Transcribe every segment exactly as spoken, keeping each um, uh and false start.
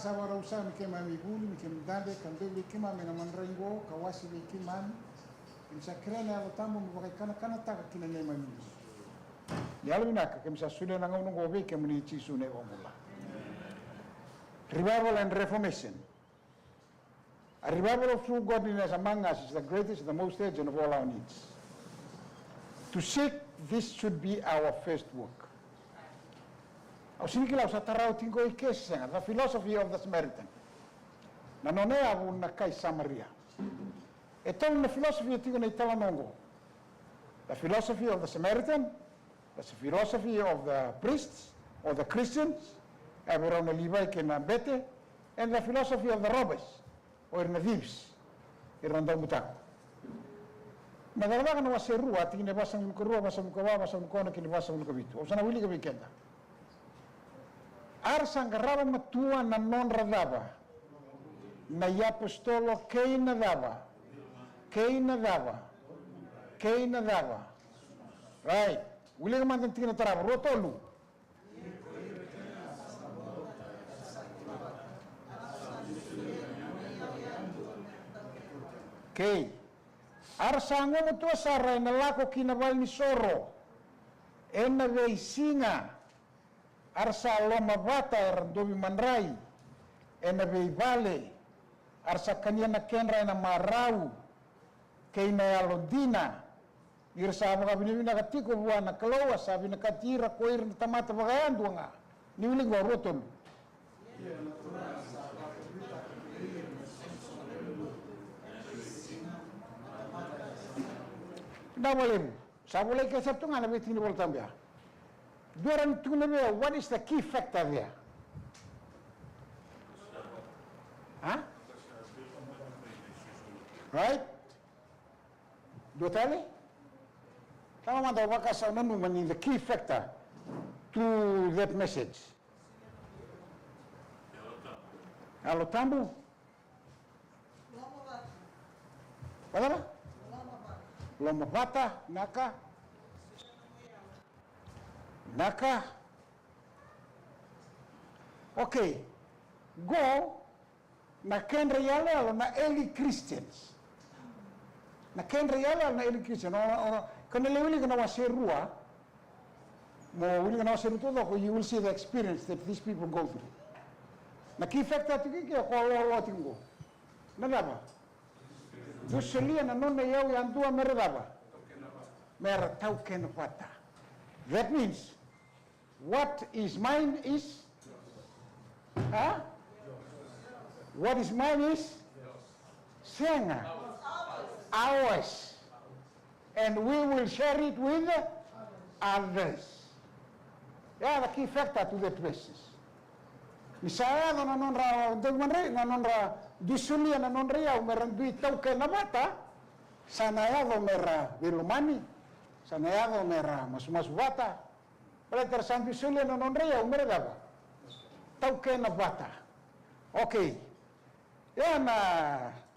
Sa vakarau saka me keimami vuli, me keimami dabe, ka dovi vei keimami ena madrai qo, ka wasi vei keimami. Keimami sa kerea na Yalo Tabu me vakaikanakanataka ki na neimami bula. Ni yalovinaka, keimami sa solia na gauna qo vei kemuni Jisu na iVakabula. Revival and Reformation. A revival of true godliness among us is the greatest, the most urgent of all our needs. To seek this should be our first work. Au sega ni kila, au sa tara oti qo i ke se sega, the philosophy of the Samaritan. Na nona yavu na kai Samaria. E tolu na philosophy e tiko na italanoa oqo. The philosophy of the Samaritan, the philosophy of the priests or the Christians, e vei rau na Livai kei na bete, and the philosophy of the robbers, o ira na thieves, ira na daubutako. Na Cakacaka na wase rua, tikina e vasagavulu ka rua, vasagavulu ka va, vasagavulu ka ono kei na vasagavulu ka vitu. Au sa na wilika vei keda. A ra sa qarava matua na nodra cava? Na iapositolo kei na cava? Kei na cava? Kei na cava? Right. Wilika mada na tikina tarava, rua, tolu. Kei. A ra sa gumatua sara ena lako ki na valenisoro ena veisiga. A ra sa lomavata, era dovi madrai ena veivale. A ra sa kania na kedra ena marau kei na yalodina. Ni ra sa vakavinavinaka tiko vua na Kalou, a sa vinakati ira ko ira na tamata vakayadua ga. Ni wilika qo, rua, tolu. Na valevu. Sa volai ke sara tu ga na veitikina ni Vola Tabu ya. Dua ra ni tukuna vei au, what is the key factor there? Huh? Right? Dua tale? Tala mada, au vakasau nanuma ni the key factor to that message. Yalo Tabu. Vacava? Lomavata, naka. Naka. Okay. Qo na kedra iyaloyalo na early Christians. Na kedra iyaloyalo na early Christian. O, o, o, kau na lai wilika na wase rua. Mo wilika na wase rua taucoko, you will see the experience that these people go through. Na key factor tiko i ke, ko loaloa tiko qo. Na cava? Dou solia na nona iyau yadua me ra cava? Me ra taukena vata. That means, what is mine is, huh? What is mine is, sega, ours. And we will share it with others. Ya na key factor to that verses. Ni sa yaco na nodra dau madrai, na nodra dui solia na nodra iyau me ra dui taukena vata, sa na yaco me ra veilomani, sa na yaco me ra masumasu vata. Baleta era sa dui solia na nodra iyau me ra cava? Taukena vata. Okay. Ia na,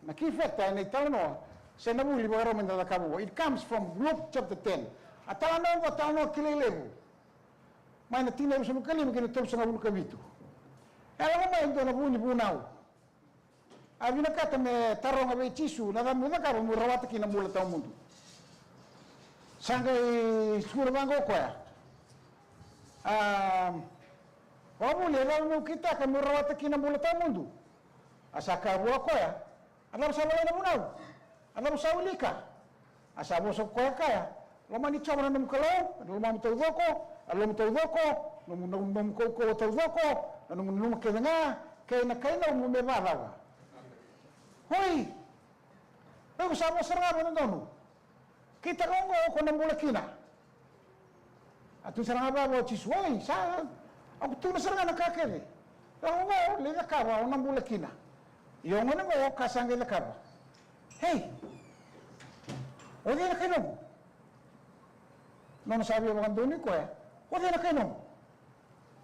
na key factor ena italanoa, se na vuli vakarau meda cakava qo. It comes from Luke chapter ten. A talanoa qo, a talanoa kilai levu. Mai na tikina e ruasagavulu ka lima kei na tolusagavulu ka vitu. E lako mai e dua na vu ni vunau. A vinakata me taroga vei Jisu, na cava meu cakava meu rawata kina bula tawamudu. Sa qai tukuna vaqo o koya. A, vakavuli, e cava meu kitaka meu rawata kina bula tawamudu? A sa kaya vua o koya, a cava sa volai na vunau? A cava sa wilika? A sa vosa ko koya kaya, lomani Jiova na nomu Kalou ena lomamu taucoko, a lomamu taucoko, nomu, nomu, nomu kaukauwa taucoko, na nomu nanuma kece ga, kei na kai nomu me vacava. Oi! Oi, ko sa vosa sara ga vakadodonu. Kitaka oqo ko na bula kina. A tu sara ga vava o Jisu, oi, sa, au tu na sara ga na ka kece. Au oqo, lai cakava, au na bula kina. Ia oqo na oqo ka sa qai cakava. Hei, o cei na kai nomu? Nona sa via vakadonui koya, o cei na kai nomu?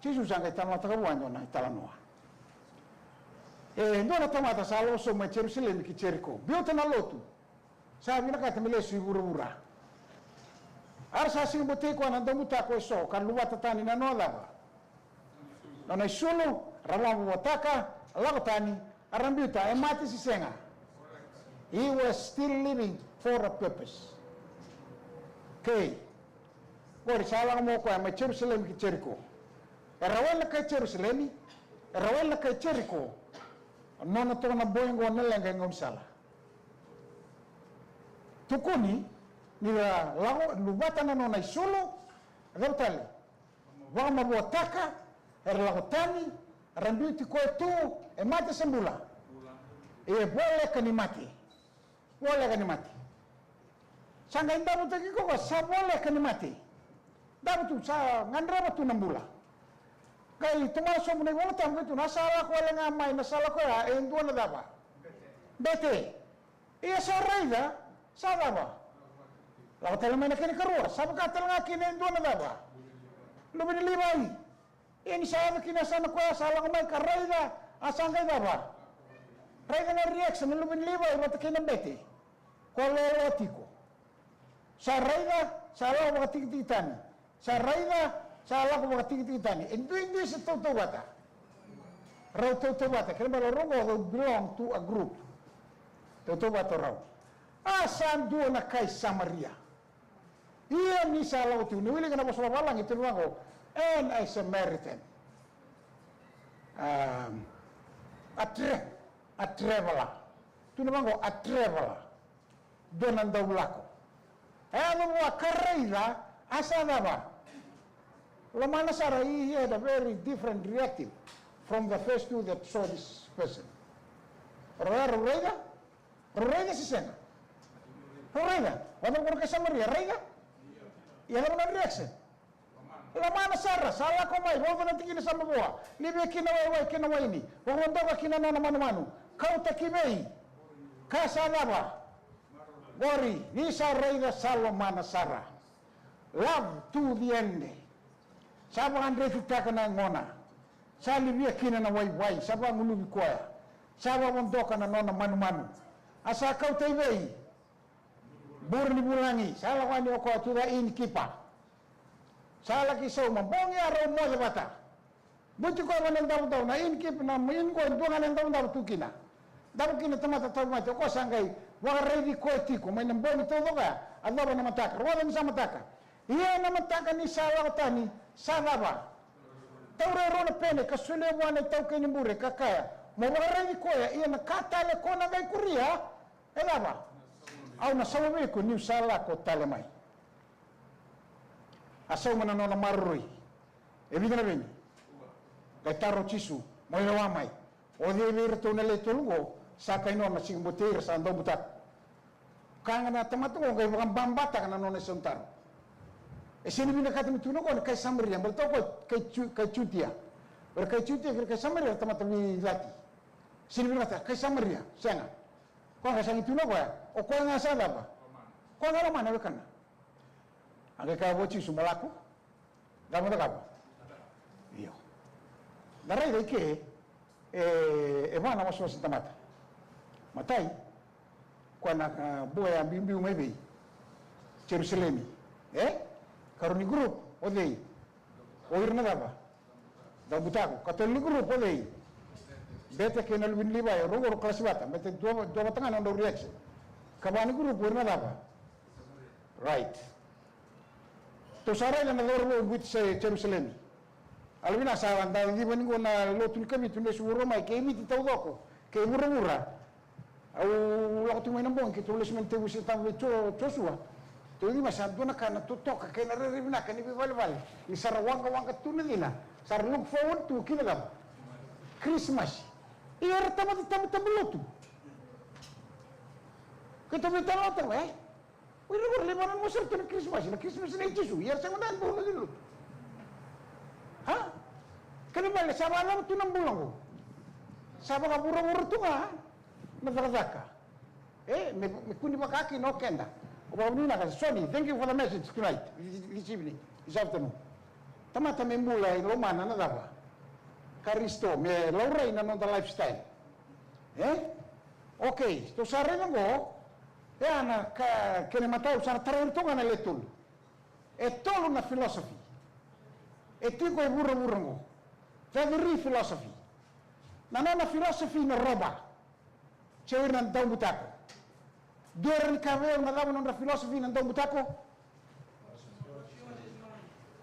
Jisu sa qai talanoataka vua e dua na italanoa. E dua na tamata sa lako sobu mai Jerusalemi ki Jeriko. Biuta na lotu. Sa vinakata me lesu i vuravura. A ra sa sega ni botei koya na daubutako eso, ka luvata tani na nona cava? Nona isulu, ra vakavuvutaka, Lako tani, a ra biuta, e mate se sega. He was still living for a purpose. Okay. Qori sa lako mai o koya mai Jerusalemi ki Jeriko. E rawai na kai Jerusalemi, e rawai na kai Jeriko. Nona toka na boy qo na leqa e gaunisala. Tukuni ni ra lako, luvata na nona isulu, cava tale? Vakamavoataka, era lako tani, ra biuti koya tu, e mate se bula. E voleka ni mate. Voleka ni mate. Sa qai davutaki koya, sa voleka ni mate. Davutu, sa gadreva tu na bula. Qai tomana sobu na iVola Tabu, qai tukuna, a sa lako wale ga mai na sala koya e dua na cava? Bete. Ia sa raica, sa cava? Lako tale mai na kena ikarua, sa vaka tale ga kina e dua na cava? Luve ni Livai. Ia ni sa yaco kina yasana koya, sa lako mai ka raica, a sa qai cava? Raica na reaction na luve ni Livai vata kei na bete. Ko loaloa tiko. Sa raica, sa lako vakatikitiki tani. Sa raica, sa lako vakatikitiki tani. E duidui se tautauvata. Rau tautauvata. Kena ibalebale rau qo, rau belong to a group. Tautauvata rau. A sa dua na kai Samaria. Ia ni sa lako tiko, ni wilika na vosa vavalagi, tukuna vaqo, and a Samaritan. Um, a tra-, a traveler. Tukuna vaqo, a traveler. Dua na daulako. E yaco vua ka raica, a sa cava? Lomana sara, he had a very different reactive from the first two that saw this person. Rau raica, rau raica se sega? Rau raica. Vata ko na kai Samaria, raica? Ia cava na reaction? Lomana sara, sa lako mai, vauca na tikina sa mavoa, livia kina waiwai kei na waini, vakavodoka kina nona manumanu, kauta ki vei? Ka sa cava? Qori, ni sa raica sa lomana sara. Love to the end. Sa vakadretitaka na yagona. Sa livia kina na waiwai, sa vagunuvi koya. Sa vakavodoka na nona manumanu. A sa kauta i vei? Bure ni vulagi, sa lako yani o koya to the innkeeper. Sa laki sauma, bogi a rau moce vata. Buti koya vana davodavo, na innkeeper, na inn koya dua ga na davodavo tu kina. Davo kina tamata tauvimate, o koya sa qai vakaraici koya tiko, mai na bogi taucoko ya, a cova na mataka, rogoca ni sa mataka. Ia na mataka ni sa lako tani, sa cava? Taura e rua na pene, ka solia vua na itaukei ni bure, ka kaya, mo vakaraici koya, ia na ka tale ko na qai kuria, e cava? Au na sauma vei iko niu sa lako tale mai. A sauma na nona maroroi. E vica na veni? Qai taro o Jisu, mo lewa mai. O cei vei iratou na lewe tolu oqo sa kai nona, sa qai botei ira, sa daubutako? Ka ga na tamata oqo qai vakababataka na nona isau ni taro. E sega ni vinakata me tukuna o koya na kai Samaria, baleta o koya kai Ju-, kai Jutia. Era kai Jutia kei ira kai Samaria era tamata veicati. Sega ni vinakata, kai Samaria, sega. Koya ga sa qai tukuna o koya, o koya ga sa cava? Koya ga lomana wekana. A qai kaya vua o Jisu, mo lako. Cava mo cakava? Io. Da raica i ke, e, e va na wasewase ni tamata. Matai, koya na, a, boy a biubiu mai vei? Jerusalemi. E? Karua ni group, o cei? O ira na cava? Daubutako. Katolu ni group, o cei? Bete kei na luve ni Livai, o rau qo rau kalasi vata. Bete dua, dua vata ga na nodrau reaction. Kava ni group, o ira na cava? Right. Tou sa raica na cauravou Viti se Jerusalemi. Yalovinaka sa da civa ni qo na lotu ni Kavitu ni lesu vuravura mai, kei Viti taucoko, kei vuravura. Au lako tu mai na bogi, keitou lesu mai na tevusi tama vei Jo-, Josua. Tou civa sa dua na ka na totoka, kei na rairai vinaka ni veivalevale. Ni sa ra waqawaqa tu na cina, sa ra look forward tu ki na cava? Krismasi. Ia era tamata tabutabu lotu. Keitou veitalanoataka, e? O ira qori, levu na nomu sere tu na Krismasi, na Krismasi nei Jisu, ia era sega mada ni bau lotu. Ha? Kena ibalebale sa vakacava tu na bula oqo? Sa vakavuravura tu ga na cakacaka. E, me, me kua ni vaka kina o keda. Au vakavinavinaka, Soni, thank you for the message tonight, this, this evening, this afternoon. Tamata me bula e lomana na cava? Karisito, me laurai na noda lifestyle. E? Okay, tou sa raica oqo, e a na ka, kena imatau sa na tarai iratou ga na le tolu. E tolu na philosophy e tiko e vuravura oqo. The three philosophy. Na nona philosophy na roba. Se o ira na daubutako. Dua era ni kaya vei au na cava na nodra philosophy na daubutako?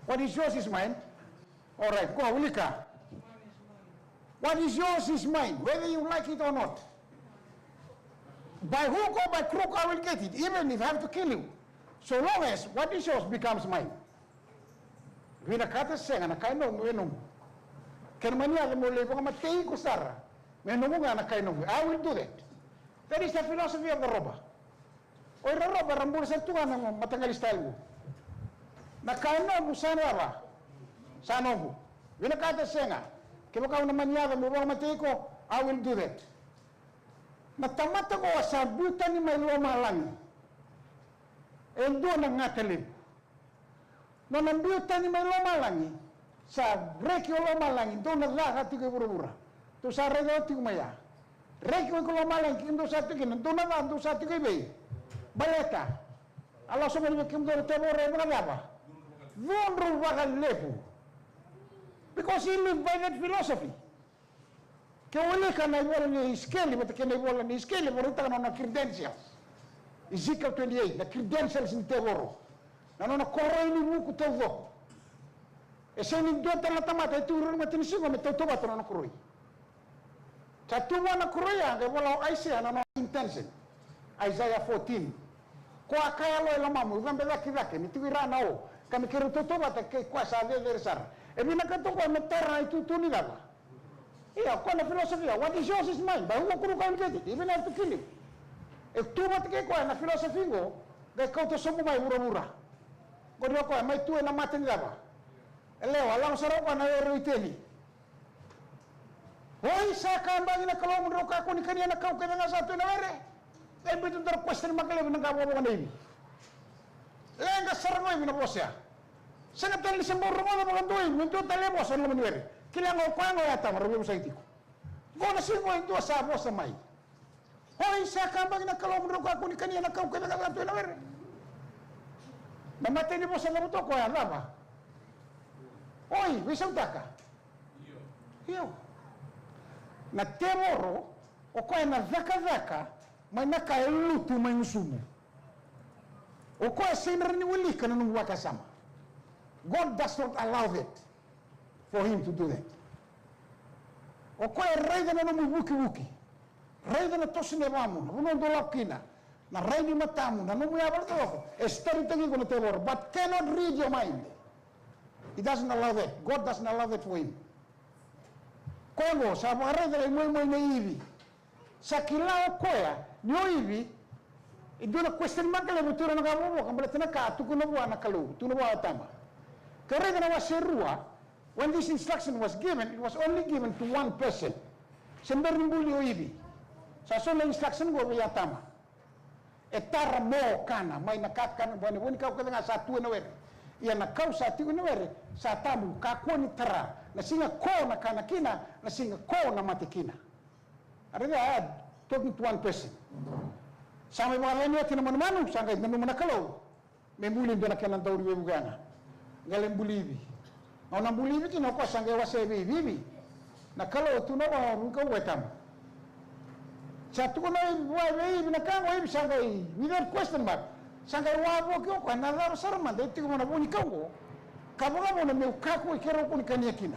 What is yours is mine. All right, go, wilika. What is yours is mine, whether you like it or not. By hook or by crook, I will get it, even if I have to kill you. So long as what is yours becomes mine. Vinakata sega, na ka e nomu e nomu. Kena mani yaco meu lai vakamatei iko sara, me nomu ga na ka e nomu. I will do that. That is the philosophy of the robber. O ira robber era bula sara tu ga na mataqali style qo. Na ka e nomu sa na cava? Sa noqu. Vinakata sega, kevaka au na mani yaco meu vakamatei iko, I will do that. Na tamata qo sa biu tani mai lomalagi. E dua na gata levu. Nona biu tani mai lomalagi, sa reki o lomalagi, dou na ca ka tiko e vuravura. Dou sa raica tiko mai ya. Reki o iko lomalagi, kemudou sa tiko kina, dou na ca, dou sa tiko i vei? Baleta a lako sobu vei kemudou na tevoro e vakacava? Cudru vakalevu. Because he lived by that philosophy. Ke o wilika na ivola ni Isikeli, vata kei na ivola ni Isikeli, e vakaraitaka na nona credentials. Ezekiel twenty-eight, na credentials ni tevoro. Na nona koroi ni vuku taucoko. E sega ni dua tale na tamata e tu ruruga tini siga me tautauvata na nona koroi. Sa tu vua na koroi ya, qai vola o Aisea na nona intention. Isaiah fourteen. Ko a kaya lo e lomamu, cabe cake cake, me tiko i ra na o, ka me keirau tautauvata kei koya sa cecere sara. E vinakata o koya me tara na itutu ni cava? Ia, o koya na philosophy ya, what is yours is mine, by hook or crook I will get it, even if I have to kill you. E tu vata kei koya na philosophy qo, qai kauta sobu mai vuravura. Qori o koya mai tu ena mata ni cava? E lewa, lako sara o koya na were o Iteni. Oi, sa kabagi na Kalou mo drau kakua ni kania na kau kece ga sa tu ena were. Qai biuta dua na question mark levu na qavokavoka na ivi. Leqa sara ga o ivi na vosa ya. Sega tale ni se bau rogoca vakadua o ivi me dua tale e vosa ena loma ni were. Kila ga o koya ga o Atama rau veivosaki tiko. Qo na siga qo e dua sa vosa mai. Oi, sa kabagi na Kalou mo drau kakua ni kania na kau kece ga sa tu ena were. Na matai ni vosa cava tu o koya, cava? Oi, veisautaka. Io. Na tevoro, o koya na cakacaka mai na ka e lutu mai gusumu. O koya sega ni rawa ni wilika na nomu vakasama. God does not allow that for him to do that. O koya e raica na nomu ivukivuki, raica na toso ni yavamuni, na vanua dou lako kina, na rai ni matamu, na nomu yavala taucoko, e study-taki iko na tevoro, but cannot read your mind. He doesn't allow that. God doesn't allow that for him. Koya qo sa vakaraica na imoimoi nei Ivi. Sa kila o koya ni o Ivi e dua na question mark levu, tu ira na ka vovoka baleta na ka a tukuna vua na Kalou, tukuna vua o Atama. Ka raica na wase rua, when this instruction was given, it was only given to one person. Se bera ni buli o Ivi. Sa so na instruction qo vei Atama. E tara mo kana mai na kakana, mai na vuanikau kece ga sa tu ena were. Ia na kau sa tiko ena were sa tabu, kakua ni tara. Na siga ko na kana kina, na siga ko na mate kina. A raica, a talking to one person. Sa mai vakacani oti na manumanu, sa qai nanuma na Kalou me buli dua na kena dau ni veivuke ga. Qai lai buli Ivi. Gauna buli Ivi kina o koya sa qai wasea vei Ivi, Ivi, na Kalou e tu na vua, vunikau vua e tabu. Sa tukuna vua vei Ivi na ka qo, Ivi sa qai, without question mark, sa qai wavoki o koya, na cava sara mada e tiko vua na vunikau qo ka vakavuna meu kakua, keirau kua ni kania kina?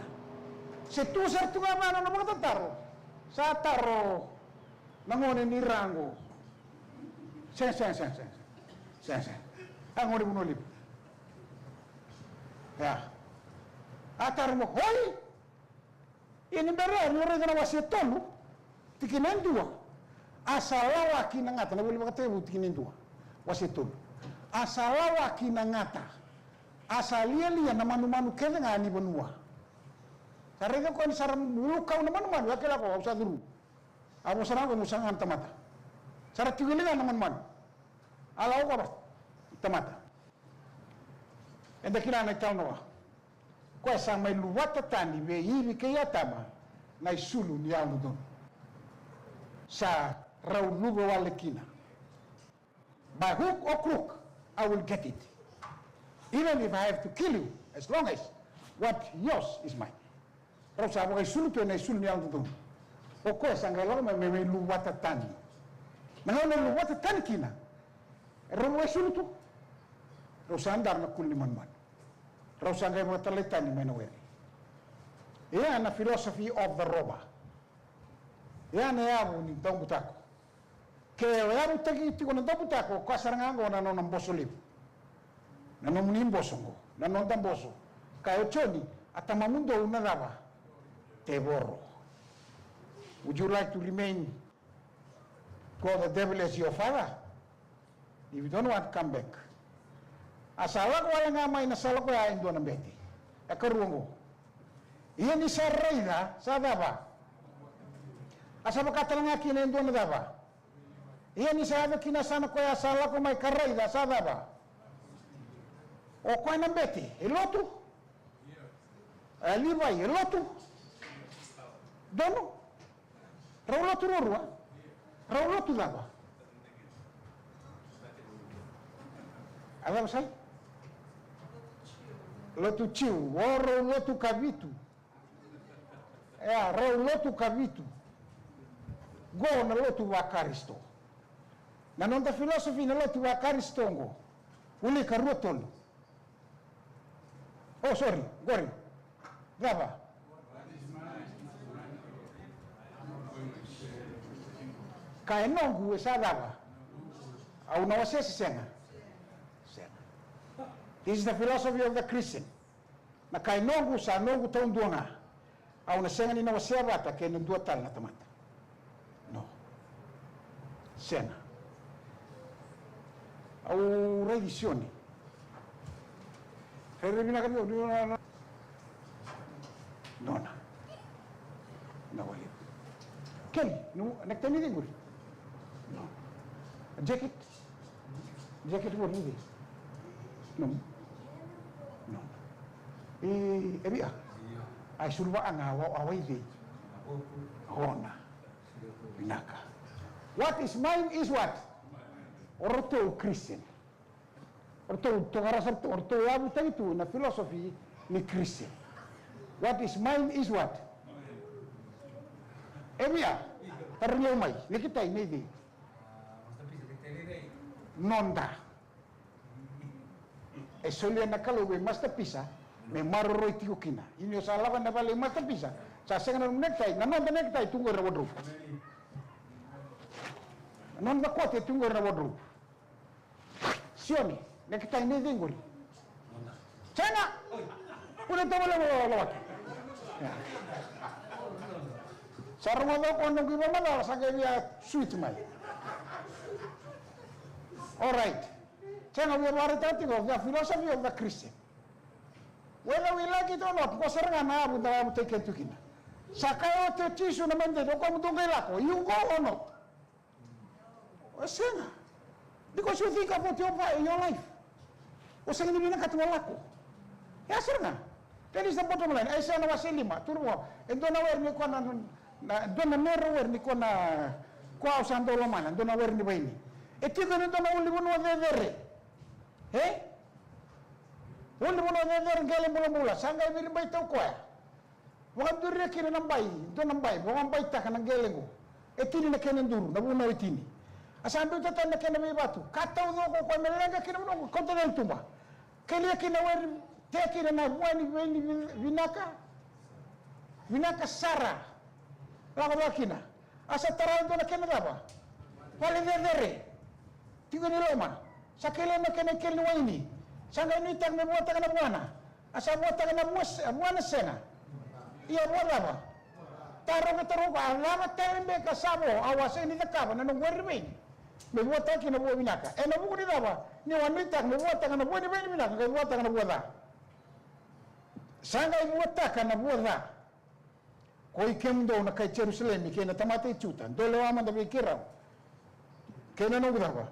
Se tu sara tu ga vua na nona vakatataro, sa taro na gone ni ra qo. Sega, sega, sega, sega. Sega, sega. A gone Vanua Levu. Ia. A taro mo, oi! Ia ni bera ni o raica na wase tolu, tikina e dua. A sa lawaki na gata, na Vuli Vakatekivu tikina e dua. Wase tolu. A sa lawaki na gata. A sa lialia na manumanu kece ga ni vanua. Sa raica koya ni sa ra ulukau na manumanu, a kila ko au sa curu. A vosa na qo, mo saga na tamata. Sa ra tiko e liga na manumanu. A lako koya vata, tamata. Eda kila na italanoa. Koya sa mai luvata tani vei Ivi kei Atama na isulu ni yalododonu. Sa rau luve wale kina. By hook or crook, I will get it. Even if I have to kill you, as long as what yours is mine. Rau sa vakaisulu tu ena isulu ni yalododonu. O koya sa qai lako mai me mai luvata tani. Na gauna e luvata tani kina, e rau wesulu tu. Rau sa dara na kuli ni manumanu. Rau sa qai vakatalai tani mai na were. Ia na philosophy of the robber. Ia na yavu ni daubutako. Ke o yavutaki tiko na daubutako, o koya sara ga oqo na nona boso levu. Na nomuni boso oqo, na noda boso. Kaya o Joni, a tamamudou na cava? Tevoro. Would you like to remain, call the devil as your father? If you don't want, come back. A sa lako wale ga mai na sala koya e dua na bete. E karua oqo. Ia ni sa raica, sa cava? A sa vaka tale ga kina e dua na cava? Ia ni sa yaco kina yasana koya, sa lako mai ka raica, sa cava? O koya na bete e lotu. E, Livai e lotu. Donu. Rau lotu ruarua. Rau lotu cava? A cava sai? Lotu Jiu. O rau lotu Kavitu. E, rau lotu Kavitu. Qo na lotu vaKarisito. Na noda philosophy na lotu vaKarisito qo. Wilika rua tolu. Oh, sorry, qori. Cava? Ka e noqu e sa cava? Au na wasea se sega? Sega. This is the philosophy of the Christian. Na ka e noqu sa noqu taudua ga. Au na sega ni na wasea vata kei na dua tale na tamata. No. Sega. Au raici Sione. Rairai vinaka ni nona. Nona. Na wale. Keli, no, na teni de guri. No. Jacket. Jacket qori i cei? Nomu? Nomu. E, e via? Io. Ai, sulu vaa ga, a wa, a wa i cei? Ona. Vinaka. What is mine is what? O ratou Christian. O ratou tokarasa, o ratou yavutaki tu na philosophy ni Christian. What is mine is what? E via? Tarogi au mai, nekitai nei cei? Noda. E solia na Kalou vei Master Pisa me maroroi tiko kina. Ia ni o sa lako ina vale i Master Pisa, sa sega na nomu nekitai, na noda nekitai tu qori na wardrobe. Na noda kote tu qori na wardrobe. Sione, nekitai nei cei qori? Sega! Kua ni tovolea mo lawaki. Sa rogoca o koya noqu ivakamacala, sa qai via switch mai. Alright. Sega, via vakaraitaka tiko the philosophy of the Christian. Whether we like it or not, qo sara ga na yavu da yavutaki keda tu kina. Sa kaya oti o Jisu na Monday, o koya mo dou qai lako, you go or not? O sega. Because you think about your, your life. O sega ni vinakata mo lako. Ia sara ga. That is the bottom line. Aisea na wase lima, turu vua. E dua na were ni koya na, na, dua na narrow were ni koya na, koya au sa dau lomana, dua na were ni vaini. E tiko ena dua na ulunivanua cecere. E? Ulunivanua cecere, qele bulabula. Sa qai viribaitaka o koya. Vakaduria kina na bai, dua na bai, vakabaitaka na qele qo. E tini na kena duru, na vunau e tini. A sa biuta tani na kena veivatu, ka taucoko o koya me leqa kina vanua qo, kauta na tuba. Kelia kina were, tea kina na vua ni vaini vi-, vinaka. Vinaka sara. Lako cake kina. A sa tara e dua na kena cava? Vale cecere. Tiko ni loma. Sa kelia na kena ikeli ni waini. Sa qai nuitaka me vuataka na vuana. A sa vuataka na vua se-, vuana sega. Ia vua cava? Taroga, taroga, a cava tale beka sa vo, au a sega ni cakava na noqu were ni vaini me vuataka kina vua vinaka. Ena vuku ni cava? Niu a nuitaka me vuataka na vua ni vaini vinaka, qai vuataka na vua ca. Sa qai vuataka na vua ca. Ko i kemudou na kai Jerusalemi kei na tamata i Juta, dou lewa mada vei keirau kei na noqu cava?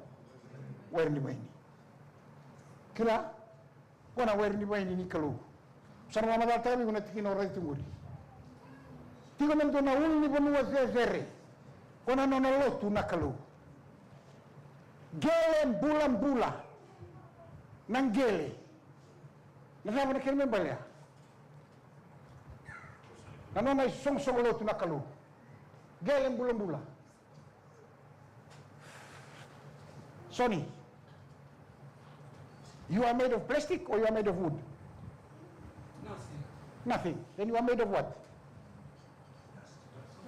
Were ni vaini. Kila? Ko na were ni vaini ni Kalou. Sa na vakamacalataka vei iko na tikina o raica tu qori. Tiko na dua na ulunivanua cecere. Ko na nona lotu na Kalou. Qele bulabula. Na qele. Na cava na kena me balea? Na nona isoqosoqo lotu na Kalou. Qele bulabula. Sony, you are made of plastic or you are made of wood? Nothing. Nothing. Then you are made of what?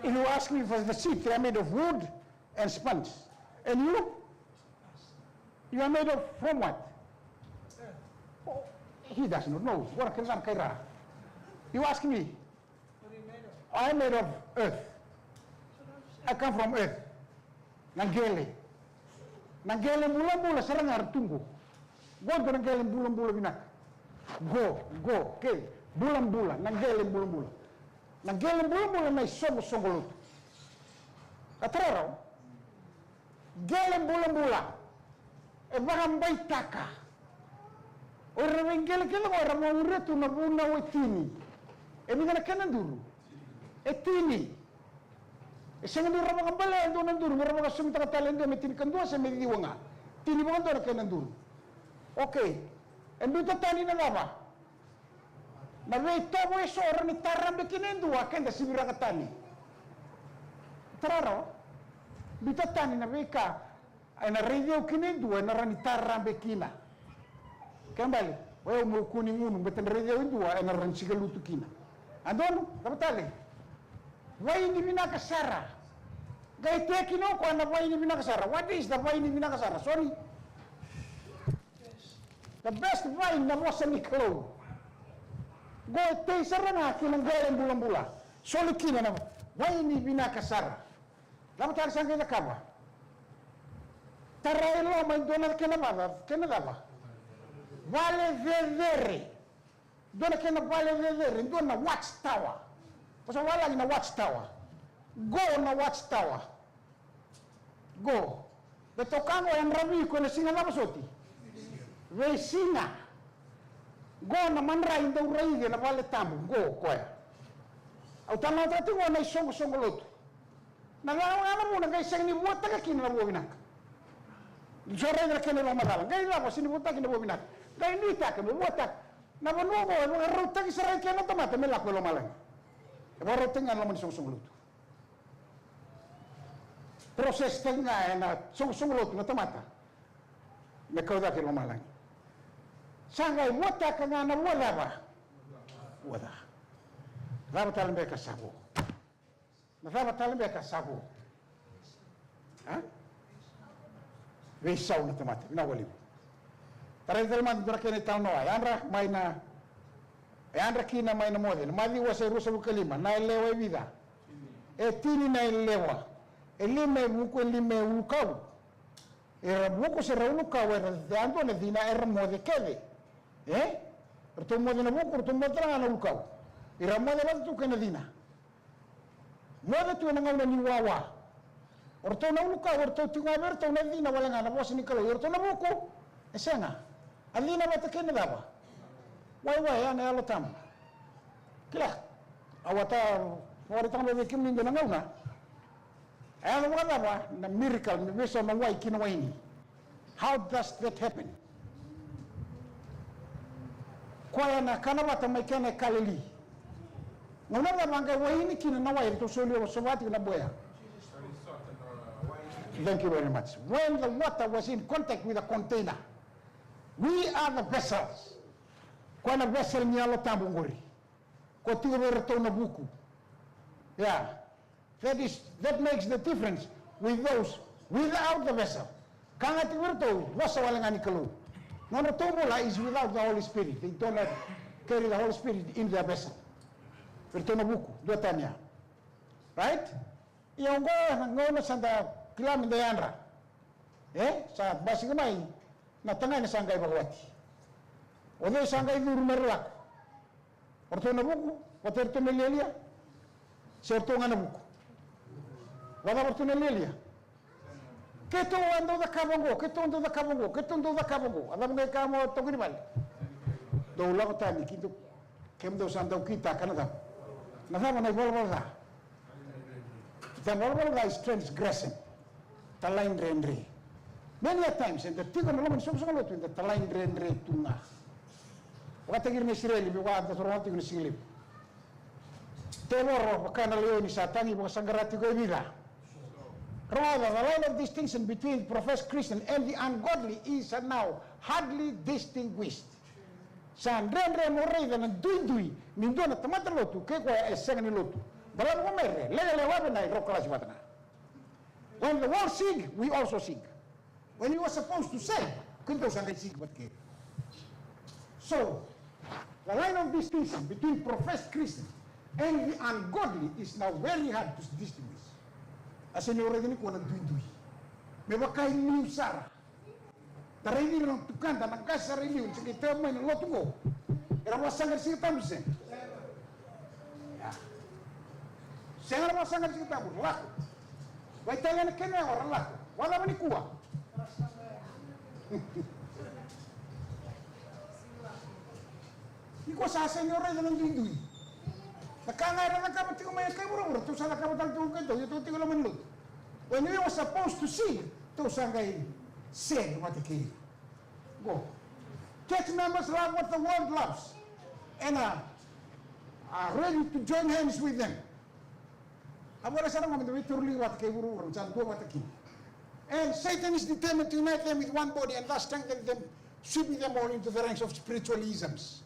If you ask me for the sheep, they are made of wood and sponge. And you? You are made of from what? Oh, he does not know. What can I say? You ask me. I am made of earth. I come from earth. Na qele. Na qele bulabula sara ga ra tu qo. Qo dua na qele bulabula vinaka. Qo, qo, ke bulabula, na qele bulabula. Na qele bulabula na isoqosoqo lotu. Ka tara rawa. Qele bulabula e vakabaitaka. O ira na veiqele kece qo era vakamuria tu na vunau e tini. E vica na kena duru? E tini. E sega ni ra vakabalea e dua na duru me ra vakasumutaka tale e dua me tinikadua se me ciwa ga. Tini vakadua na kena duru. Okei. E biuta tani na cava? Na veitovo eso e rawa ni tarabe kina e dua, keda siviraka tani. Tara rawa. Biuta tani na veika ena raici au kina e dua ena rawa ni tarabe kina. Kena ibalebale o yau meu kua ni gunu, baleta na raici au e dua ena rawa ni sikalutu kina. A donu, cava tale? Vaini vinaka sara. Qai tei kina o koya na vaini vinaka sara. What is the vaini vinaka sara? Sony? The best vine, na vosa ni Kalou. Qo e tei sara ga ki na qele bulabula. Soli kina na vaini vinaka sara. Cava tale sa qai cakava? Tara e loma e dua na kena vava, kena cava? Vale cecere. Dua na kena vale cecere, dua na watch tower. Ko sa valagi na watch tower. Qo na watch tower. Qo. Vei toka qo e yadravi iko ena siga cava soti? Veisiga. Qo na madrai dau raici ena vale tabu, qo koya. Au talanoataka tiko qo na isoqosoqo lotu. Na cava ga na vuna qai sega ni vuataka kina na vua vinaka? Ni so raica na kena ilomacala, qai cava sega ni vuataka kina na vua vinaka? Qai nuitaka me vuataka. Na vanua qo e vakarautaki sara i kena tamata me lako i lomalagi. E vakarautaki ga na loma ni soqosoqo lotu. Process taki ga ena soqosoqo lotu na tamata me kau cake i lomalagi. Sa qai vuataka ga na vua cava? Vua ca. Cava tale beka sa vo? Na cava tale beka sa vo? A? Veisau na tamata, vinaka vakalevu. Tarai tale mada dua na kena italanoa, e yadra mai na, e yadra kina mai na moce, na Maciu wase ruasagavulu ka lima, na yalewa e vica? E tini na yalewa, e lima e vuku, e lima e ulukau. Era vuku se ra ulukau, era yadua na cina, era moce kece. E? Ratou moce na vuku, ratou moce tale ga na ulukau. Era moce vata tu kei na cina. Moce tu ena gauna ni wawa. O ratou na ulukau, o ratou tiko ga vei ratou na cina wale ga na vosa ni Kalou. O ratou na vuku, e sega. A cina vata kei na cava? Waiwai, ya na Yalo Tabu. Kila, au a ta vakaraitaka mai vei kemuni dua na gauna. E yaco vakacava na miracle me veisau na wai ki na waini? How does that happen? Koya na kana vata mai Kena e Kaleli. Gauna cava a qai waini kina na wai eratou solia, sova tiko na boya? Thank you very much. When the water was in contact with the container, we are the vessels. Koya na vessel ni Yalo Tabu qori. Ko tiko vei iratou na vuku. Ia. That is, that makes the difference with those without the vessel. Ka ga tiko vei iratou, vosa wale ga ni Kalou. Nodratou bula is without the Holy Spirit. They do not carry the Holy Spirit in their vessel. Vei iratou na vuku duatani ya. Right? Ia oqo na gauna sa da kila me da yadra. E? Sa basika mai na tagane sa qai vakawati. O cei sa qai curu me ra lako? O ratou na vuku, vata iratou na lialia. Se o ratou ga na vuku? Vakacava o ratou na lialia? Keitou a dau cakava oqo, keitou dau cakava oqo, keitou dau cakava oqo. A cava qai kaya mo toka ni vale? Dou lako tani ki dou, kemudou sa dau kitaka na cava? Na cava? Na ivalavala ca. Ita, ivalavala ca is transgression. Talaidredre. Many a times eda tiko ena loma ni soqosoqo lotu eda talaidredre tu ga. Vakataki ira na Isireli me vaka da rogoca tiko na siga levu. Tevoro vaka na laioni sa tagi vakasaqara tiko e vica. Rogoca, the line of distinction between professed Christian and the ungodly is now hardly distinguished. Sa dredre mo raica na duidui ni dua na tamata lotu kei koya e sega ni lotu. Balavu ko mai re, lekaleka vei na iro kalasi vata ga. When the world sing, we also sing. When you are supposed to sing, keitou sa qai sing vata kei. So, the line of distinction between professed Christian and the ungodly is now very hard to distinguish. A sega ni o raica nikua na duidui. Me vaka e liu sara. Tarai ira na tukada na qase sara e liu, ni se qai tau mai na lotu qo. Era vakasaqa ni Siga Tabu se sega? Sega, era vakasaqa ni Siga Tabu, ra lako. Vakaitalia na kena yago, ra lako. Vakacava nikua? Nikua sa sega ni o raica na duidui. Na ka ga era cakava tiko mai e kai vuravura, tou sa cakava tale tiko keitou, ia tou tiko e loma ni lotu. When we were supposed to sing, tou sa qai sega vata kei ira. Go. Church members love what the world loves and are, are ready to join hands with them. A vore sara ga me da veitauriliga vata kei vuravura, sa dua vata kina. And Satan is determined to unite them with one body and thus strengthen them, sweeping them all into the ranks of spiritualisms.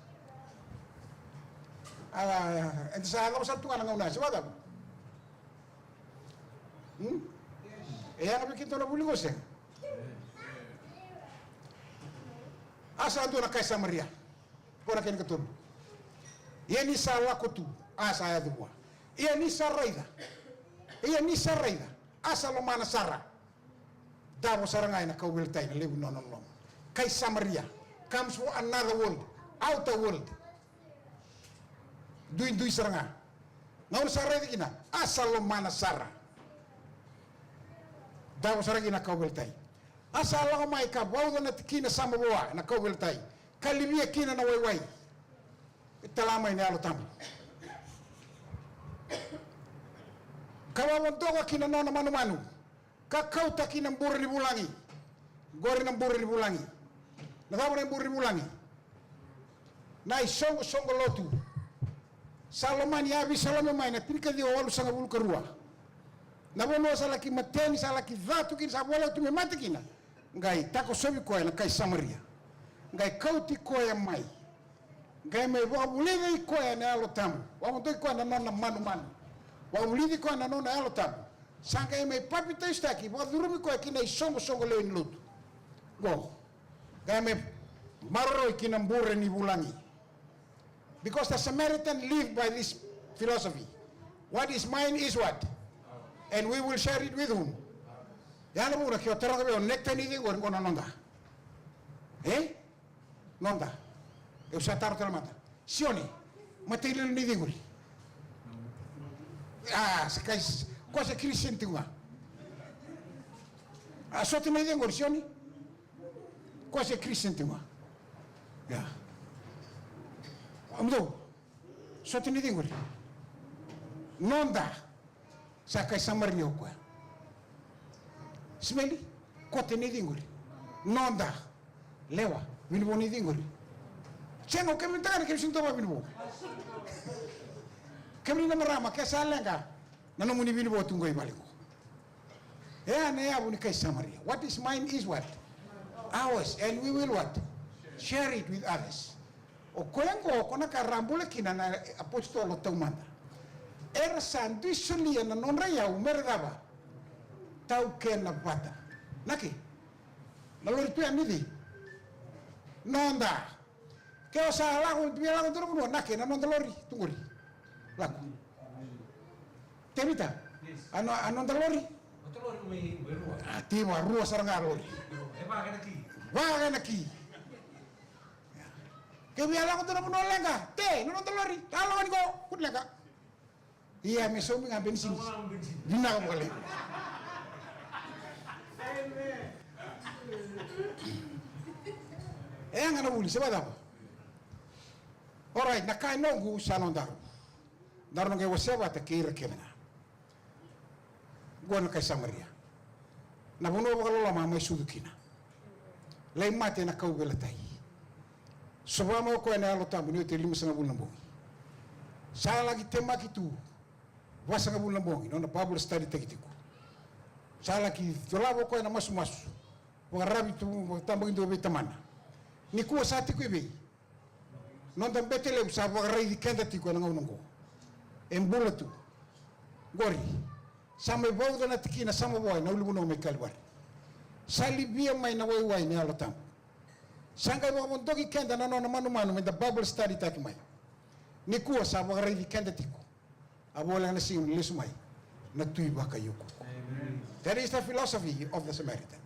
A, eda sa cava sara tu ga na gauna, se vakacava? Hmm? E yaga vei keitou na vuli qo se sega? A sa dua na kai Samaria. Qo na kena ikatolu. Ia ni sa lako tu, a sa yaco vua. Ia ni sa raica. Ia ni sa raica, a sa lomana sara. Davo sara ga ena kauveilatai na levu ni nona loloma. Kai Samaria comes from another world, outer world. Duidui sara ga. Gauna sa raica kina, a sa lomana sara. Davo sara kina na kauveilatai. A sa lako mai ka vauca na tikina sa mavoa ena kauveilatai, ka livia kina na waiwai. E tala mai na Yalo Tabu. Ka vavodoka ki na nona manumanu, ka kauta ki na bure ni vulagi. Qori na bure ni vulagi. Na cava na bure ni vulagi? Na isoqosoqo lotu. Sa lomani Avisalome mai na tinikaciwa walusagavulu ka rua. Na vanua sa laki mateni, sa laki ca tu kina, sa voleka tu me mate kina. Qai takosovi koya na kai Samaria. Qai kauti koya mai. Qai mai vakavulici koya na Yalo Tabu. Vakavulici koya na nona manumanu. Vakavulici koya na nona Yalo Tabu. Sa qai mai papitaisotaki, vakacurumi koya ki na isoqosoqo lewe ni lotu. Qo. Qai mai maroroi ki na bure ni vulagi. Because the Samaritan live by this philosophy. What is mine is what? And we will share it with whom? Ya na vuna ke o taroga vei au, na matai ni cegu qori qo na noda. E? Noda. Eu sa taro tale mada. Sione, matai lilo ni cegu qori. A, se kai, ko se Christian tiko ga. A, sote na cegu qori, Sione. Ko se Christian tiko ga. Ia. Mudou. Sote ni cegu qori. Noda. Sa kai Samaria o koya. Simeli. Kote ni cegu qori. Noda. Lewa. Vinivo ni cegu qori. Sega, o kemuni tagane, kemuni sega ni dau vavinivo. Kemuni na marama, ke sa leqa na nomuni vinivo tu qo i vale qo. E a na yavu ni kai Samaria. What is mine is what? Ours. And we will what? Share it with others. O koya qo, ko na ka ra bula kina na apositolo taumada. Era sa dui solia na nodra iyau me ra cava? Taukena vata. Na ke? Na lori tu ya, Mici? Noda. Ke o sa lako, tu ya lako tu na vanua, na ke na noda lori tu qori. Lako. Tevita, a no, a noda lori? A, tiko, rua sara ga lori. Vaka na ki. Ke via lako tu na vanua leqa, te, na noda lori, a lako ni ko, kuti leqa. Ia, me saumi ga benisini. Vinaka vakalevu. E yaga na vuli, se vakacava? Alright, na ka e noqu sa nodaru. Daru na qai wasea vata kei ira kece ga. Qo na kai Samaria. Na vanua vakaloloma a mai sucu kina. Lai mate ena kauveilatai. Sova mai o koya na Yalo Tabu ni oti e limasagavulu na bogi. Sa laki temaki tu vasagavulu na bogi, nona Bible study taki tiko. Sa laki dolava o koya na masumasu. Vakararavi tu, vakatabakidua vei tamana. Nikua sa tiko i vei? Noda bete levu sa vakaraici keda tiko ena gauna oqo. E bula tu. Qori. Sa mai vauca na tikina sa mavoa ena ulunivanua mai Kalivari. Sa livia mai na waiwai ni Yalo Tabu. Sa qai vakavodoki keda na nona manumanu meda Bible study taki mai. Nikua sa vakaraici keda tiko. A voleka na siga ni lesu mai na tui vakaiukuuku. Amen. That is the philosophy of the Samaritan.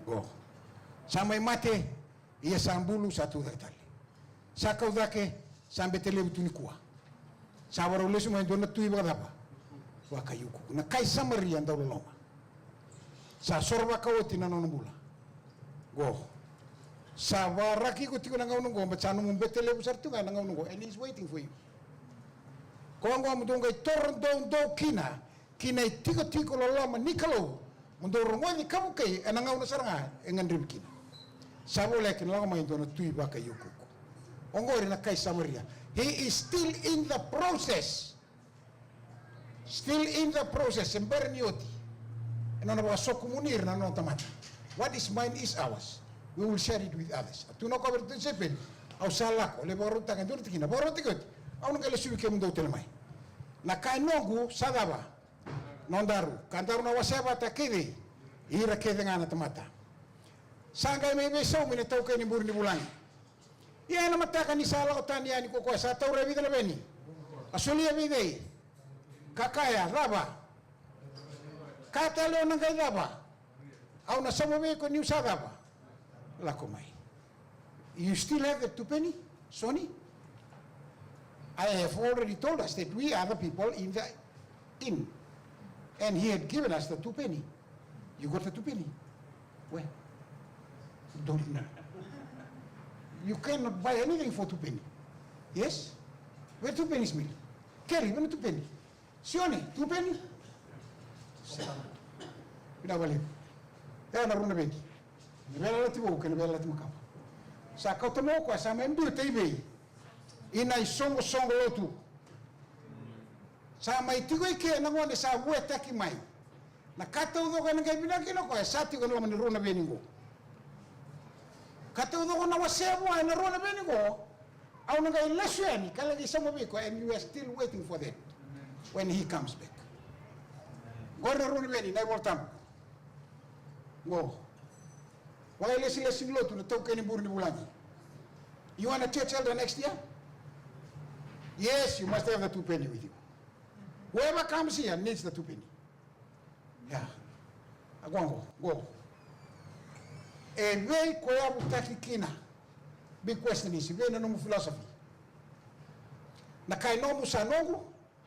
Qo. Sa mai mate, ia sa bulu, sa tu cake tale. Sa kau cake, sa bete levu tu nikua. Sa vakarau lesu mai e dua na tui vakacava? Vakaiukuuku. Na kai Samaria dauloloma. Sa soro vakaoti na nona bula. Qo. Sa varaki iko tiko na gauna qo, but sa nomu bete levu sara tu ga na gauna qo. And he's waiting for you. Koya qo mo dou qai toro doudou kina, ki na itikotiko loloma ni Kalou. Mo dou rogoci ka vukei, ena gauna sara ga e gadrevi kina. Sa voleka ni lako mai e dua na tui vakaiukuuku. Oqori na kai Samaria. He is still in the process. Still in the process, e bera ni oti. Ena nona vakasokumuni ira na nona tamata. What is mine is ours. We will share it with others. A tukuna o koya vei iratou na disipeli, au sa lako, lai vakarautaka e dua na tikina, vakarautaki oti. Au na qai lesuvi kemudou tale mai. Na ka e noqu sa cava? Nodaru. Ka daru na wasea vata kei cei? Ira kece ga na tamata. Sa qai mai veisaumi na taukei ni buri ni vulagi. Ia ena mataka ni sa lako tani yani ko koya, sa taura e vica na veni? A solia vei cei? Ka kaya, cava? Ka tale, o na qai cava? Au na sauma vei iko niu sa cava? Lako mai. You still have the two penny, Soni? I have already told us that we are the people in the inn. And he had given us the two penny. You got the two penny? Where? Don't know. You cannot buy anything for two penny. Yes? Where two pennies, Mili? Keri, where two penny? Sione, two penny? Vinaka vakalevu. E na rua na veni. Na veiyalayalati vou kei na veiyalayalati makawa. Sa kauta mai o koya, sa mai biuta i vei? Ina isoqosoqo lotu. Sa mai tiko i ke na gone sa vuetaki mai. Na ka taucoko ena qai vinaka kina o koya, sa tiko ena loma ni rua na veni qo. Ka taucoko na wasea vua ena rua na veni qo, au na qai lesu yani ka laki sauma vei iko, and you are still waiting for that when he comes back. Qori na rua na veni, na iVola Tabu. Qo. Vakailesilesi ni lotu, na taukei ni buri ni vulagi. You want a church elder next year? Yes, you must have the two penny with you. Whoever comes here needs the two penny. Ya. Qo, qo, qo. E vei ko yavutaki kina? Big question is, e vei na nomu philosophy? Na ka e nomu sa noqu,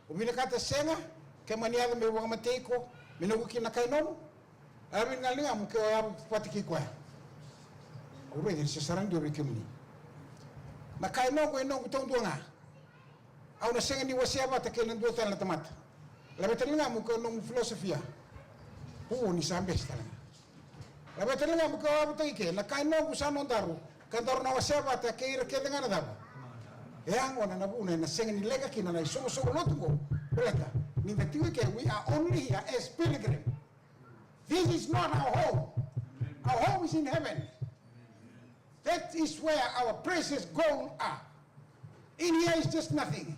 o vinakata sega, ke mani yaco meu vakamatei iko, me noqu kina na ka e nomu. A vei na ligamu ke o yavu vata kei koya. Au raica ni se sara ni dua vei kemuni. Na ka e noqu, e noqu taudua ga. Au na sega ni wasea vata kei na dua tale na tamata. Laveta na ligamu ko nomu filosofia. Pu ni sa bese tale ga. Laveta na ligamu ko yavutaki ke, na ka e noqu sa nodaru, ka daru na wasea vata kei ira kece ga na cava. E a gona na vuna ena sega ni leqa kina na isoqosoqo lotu qo. Baleta ni da tiko ke, we are only here as pilgrim. This is not our home. Our home is in heaven. That is where our precious gold are. In here is just nothing.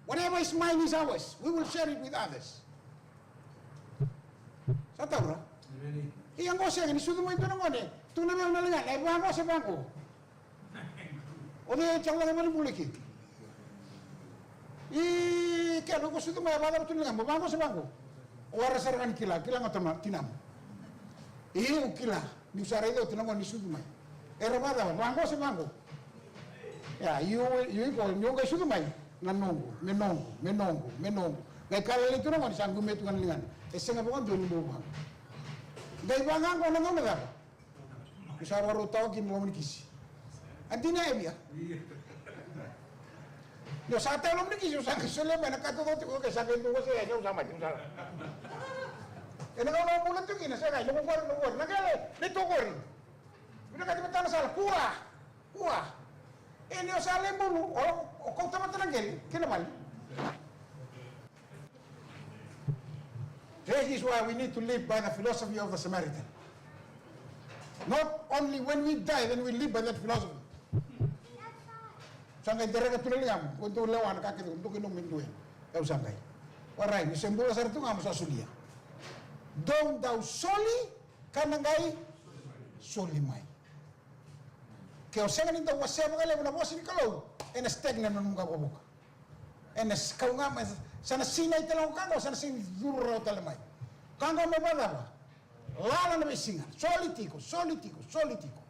Whatever is mine is ours. We will share it with others. Sa taura? Ia qo sega ni sucu mai dua na gone. Tu na vei au na ligana, e vaqo se vaqo. O cei e tau laga valenibula i ke? I kena ko sucu mai, e vacava tu na ligamu, vaqo se vaqo? O ara sara ga ni kila, kila ga tama tinamu. Ia au kila, niu sa raica oti na gone ni sucu mai. Era vacava, vaqo se vaqo? Ia, io, io, iko, niu qai sucu mai, na noqu, me noqu, me noqu, me noqu. Qai ka lalai tu na gone, sa qumia tu ga na ligana. E sega vakadua ni bau vaqo. Qai vaqo na gauna cava? Ko sa vakarau tawa kina na loma ni kisi. A dina e via. Ni o sa tawa loma ni kisi, o sa qai solia mai na ka taucoko tiko, o ke sa qai dua, o se, o sa mate, o sa. Ena gauna o bula tiko kina, sa qai, noqu qori, noqu qori, na qele, ni to qori. Vinakati vata na sala, kua, kua. E ni o sa lai bulu, o, o kauta vata na qele, kina vale. That is why we need to live by the philosophy of the Samaritan. Not only when we die, then we live by that philosophy. Sa qai dereka tu na ligamu, ko dou lewa na ka kece, ko dou kei nomu e dua. Au sa qai. Warai, ni se bula sara tu ga mo sa solia. Dou dau soli, ka na qai soli mai. Ke o sega ni dau wasea vakalevu na vosa ni Kalou, ena stagnant na nomu ka vukavuka. Ena s-, kau ga mai, sa na sinai tale ga o ka qo, sa na sega ni curu rawa tale mai. Ka qo me vakacava? Lala na veisiga, soli tiko, soli tiko, soli tiko.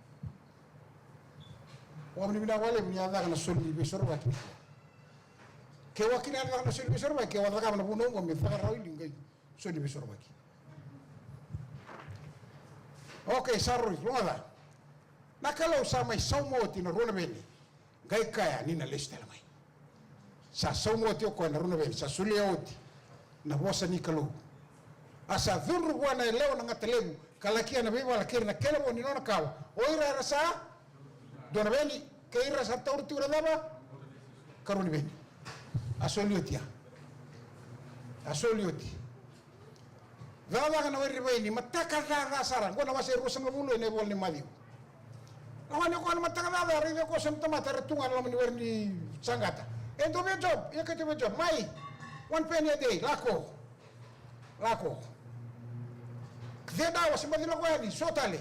Au vakavinavinaka vakalevu ni a caka na soli ni veisorovaki. Ke au a kina a caka na soli ni veisorovaki, ke au a cakava na vunau qo me caka rawa i liu qai soli ni veisorovaki. Okei, sa rui, rogoca. Na Kalou sa mai sauma oti na rua na veni. Qai kaya ni na lesu tale mai. Sa sauma oti o koya na rua na veni, sa solia oti na vosa ni Kalou. A sa cudru vua na yalewa na gata levu, ka lakia na veivala kei ira na kena vo ni nona kawa. O ira era sa dua na veni, kei ira sa taura tiko na cava? Karua ni veni. A soli oti ya. A soli oti. Cakacaka na were ni vaini, mataka caca sara. Qo na wase e ruasagavulu ena ivola ni Maciu. Lako yani o koya na mataka caca, raica o koya so na tamata era tu ga na loma ni were ni saqata. E dua vei Job, ia keitou vei Job, mai, one penny a day, lako. Lako. Ceda awa, se baci lako yani, so tale.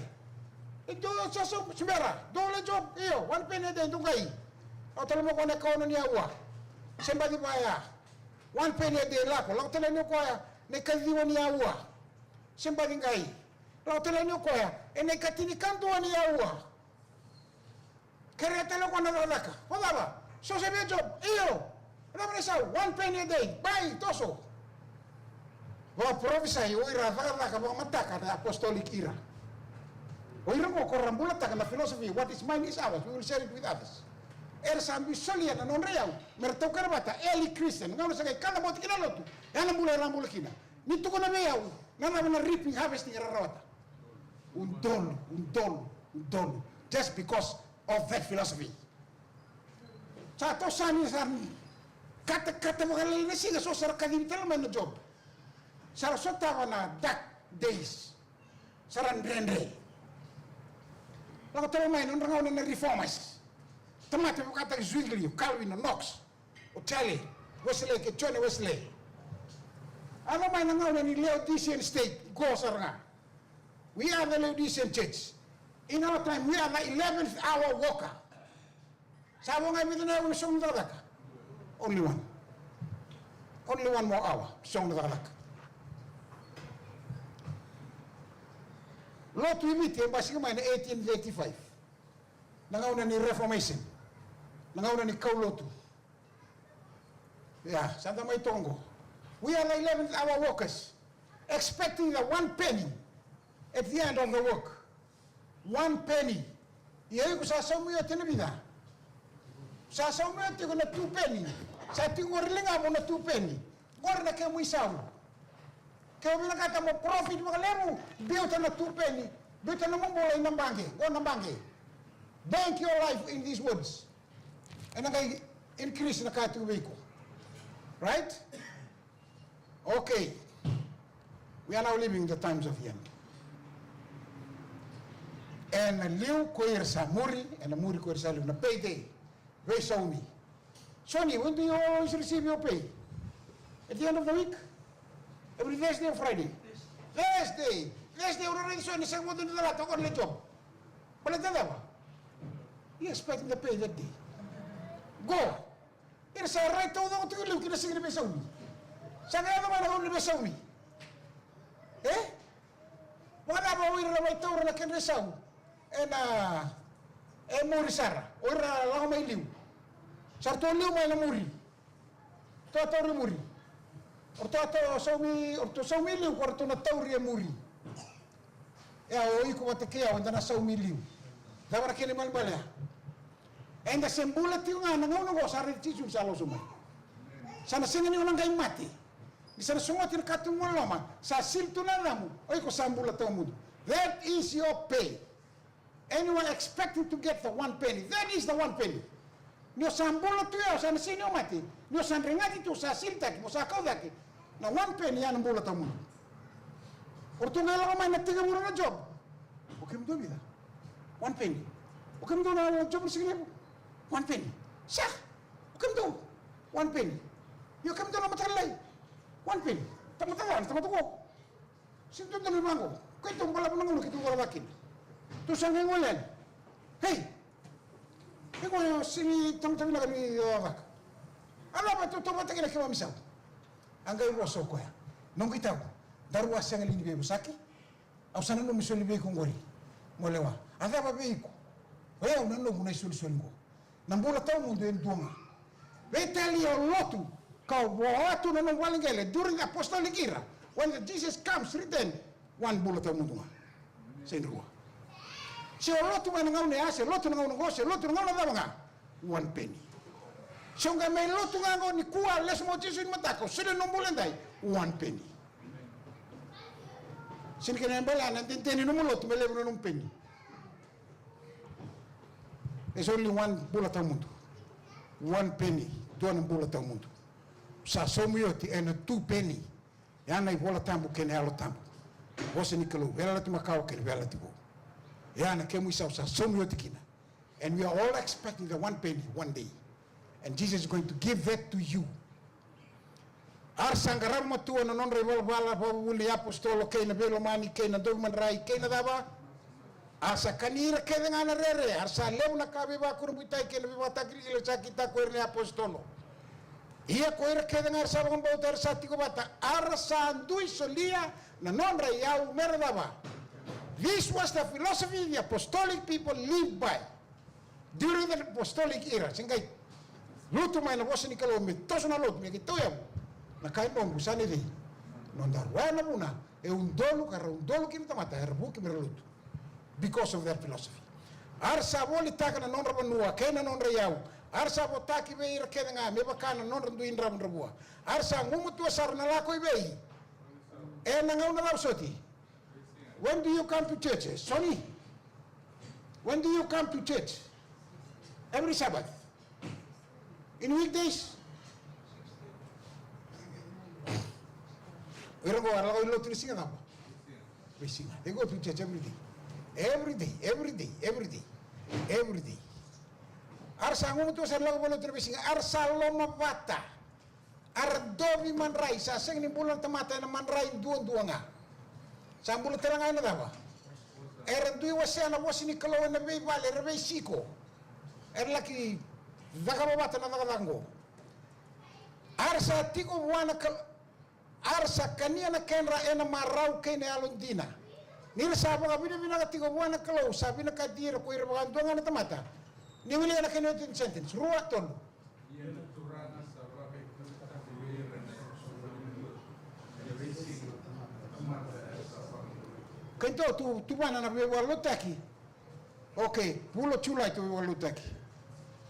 E dua, so, so, se bera, dou lai Job, io, one penny a day, dou qai. Lako tale mai o koya na ikaono ni aua. Se baci vaya. One penny a day, lako, lako tale yani o koya na ikaciwa ni aua. Se baci qai. Lako tale yani o koya ena ikatinikadua ni aua. Kerea tale o koya na cakacaka. Vakacava? So sa vei Job. Io. Cava na isau? One penny a day. Bai, toso. Vakaparofisai o ira a cakacaka vakamataka na apostolic era. O ira qo ko ra bulataka na philosophy, what is mine is ours, we will share it with others. Era sa biu solia na nodra iyau me ra taukena vata, early Christian, gauna sa qai kaca boti kina na lotu. Ya na bula era a bula kina. Ni tukuna vei au, na cava na reaping, harvesting era rawata? Udolu, udolu, udolu. Just because of that philosophy. Sa toso ni sa katakata vakalailai na siga, so sa ra kacivi tale mai na Job. Sa ra sotava na dark days. Sa ra dredre. Lako tale mai na nodra gauna na reformers. Tamata vakataki Zwingli, o Calvin, o Knox, o Charlie Wesley, kei John Wesley. A lako mai na gauna ni Laodicean state, qo sara ga. We are the Laodicean church. In our time, we are the eleventh hour worker. Sa vo ga e vica na aua me sogo na cakacaka? Only one. Only one more hour, sogo na cakacaka. Lotu i Viti e basika mai na eighteen thirty-five. Na gauna ni Reformation. Na gauna ni kaulotu. Ia, sa da mai toka qo. We are the eleventh hour workers, expecting the one penny at the end of the work. One penny. Ia iko sa saumi oti na vica? Sa saumi oti tiko na two penny. Sa tiko qori ligamu na two penny. Qori na kemu isau. Ke o vinakata mo profit vakalevu, biuta na two penny. Biuta na nomu bula ina baqe. Qo na baqe. Bank your life in these words. Ena qai increase na ka tiko vei iko. Right? Okay. We are now living the times of the end. Ena liu ko ira sa muri, ena muri ko ira sa liu, na payday. Veisaumi. Soni, when do you always receive your pay? At the end of the week? Every Thursday or Friday? Thursday. Thursday, o rairai Soni, sa vodo ni calata, o na le job. Baleta cava? You expecting the pay that day. Qo. Era sa rai taucoko tiko e liu ki na siga ni veisaumi. Sa qai yaco mai na gauna ni veisaumi. E? Vakacava o ira na mai taura na kedra isau ena, e muri sara? O ira lako mai liu. Sa ratou liu mai na muri. Ratou a taura e muri. O ratou a tau saumi, o ratou saumi liu, ko ratou na tauri e muri. E, o iko vata kei au, eda na saumi liu. Cava na kena ibalebale ya? Eda se bula tiko ga na gauna qo sa raici Jisu ni sa lako sobu mai. Sa na sega ni o na qai mate. Ni sa na sogoti na katuba ni loloma, sa sili tu na yacamu, o iko sa bula tawamudu. That is your pay. And you are expecting to get the one penny. That is the one penny. Ni o sa bula tu ya, o sa na sega ni o mate. Ni o sa dregati tu, o sa silitaki, mo sa kau cake. Na one penny ya na bula tawamudu. O ratou qai lako mai na tekivuna na job. O kemudou vica? One penny. O kemudou na job na siga levu? One penny. Sa. O kemudou? One penny. Io, kemudou na mataka lailai? One penny. Tamata ca, na tamata qo. Sega ni dua na vaqo. Keitou balavu na gauna keitou cakacaka kina. Tou sa qai gole yani. Hei! Ke ko sega ni tamata vinaka ni cakacaka. A cava e tautauvata kina keimami sau? A qai vosa o koya. Noqu itau, daru a sega li ni veivosaki? Au sa nanumi soli vei iko qori. Mo lewa. A cava vei iko? O yau na noqu na isolisoli qo. Na bula tawamudu e dua ga. Veitalia o lotu ka o voa tu na nomu vale qele during the apostolic era, when the Jesus comes return, one bula tawamudu ga. Se rua. Se o lotu mai na gauna ya, se lotu na gauna qo, se lotu na gauna cava ga, one penny. Se o qai mai lotu ga qo nikua, lesu mai o Jisu ni mataka, o solia na nomu bula edai, one penny. Se ni kena bala na dede ni nomu lotu me levu na nomu penny. There's only one bula tawamudu. One penny. Dua na bula tawamudu. Sa saumi oti ena two penny. Ya na iVola Tabu kei na Yalo Tabu. Vosa ni Kalou, Veiyalayalati Makawa kei na Veiyalayalati Vou. Ya na kemu isau sa saumi oti kina. And we are all expecting the one penny one day. And Jesus is going to give that to you. A ra sa qarava matua na nodra ivalavala vakavuvuli ni apositolo kei na veilomani kei na dovi madrai kei na cava. A ra sa kani ira kece ga na rere, a ra sa levu na ka veivakurabuitaki kei na veivakatakilakila sa kitaka ko ira na apositolo. Ia ko ira kece ga era sa vakabauta era sa tiko vata, a ra sa dui solia na nodra iyau me ra cava. This was the philosophy the apostolic people lived by. During the apostolic era, se qai lutu mai na vosa ni Kalou me toso na lotu, me qai tauyavu. Na ka e noqu sa nei cei? Nodaru. Oya na vuna e udolu ka ra udolu kina tamata era vuki me ra lutu. Because of that philosophy. A ra sa volitaka na nodra vanua kei na nodra iyau. A ra sa votaki vei ira kece ga me vaka na nodra dui dravudravua. A ra sa gumatua sara na lako i vei? Ena gauna cava soti? When do you come to church, eh, Sonny? When do you come to church? Every Sabbath? In weekdays? Ira qo era lako i lotu na siga cava? Veisiga. They go to church every day. Every day, every day, every day, every day. A ra sa gumatua sara na lako i lotu na veisiga, a ra sa lomavata. A ra dovi madrai, sa sega ni bula na tamata ena madrai duadua ga. Sa bula tale ga ena cava? Era dui wasea na vosa ni Kalou ena veivale, era veisiko. Era laki cakava vata na cakacaka oqo. A ra sa tiko vua na Kal-, a ra sa kania na kedra ena marau kei na yalodina. Ni ra sa vakavinavinaka tiko vua na Kalou, sa vinakati ira ko ira vakadua ga na tamata. Ni wilika na kena iotioti ni sentence, rua, tolu. Ia na Turaga sa vakaikutaki vei ira na isoqosoqo ni lotu ena veisiga, na tamata era sa vakabulai. Keitou tu, tuvana na veivakalotutaki. Okay, vula o Julai tou veivakalotutaki.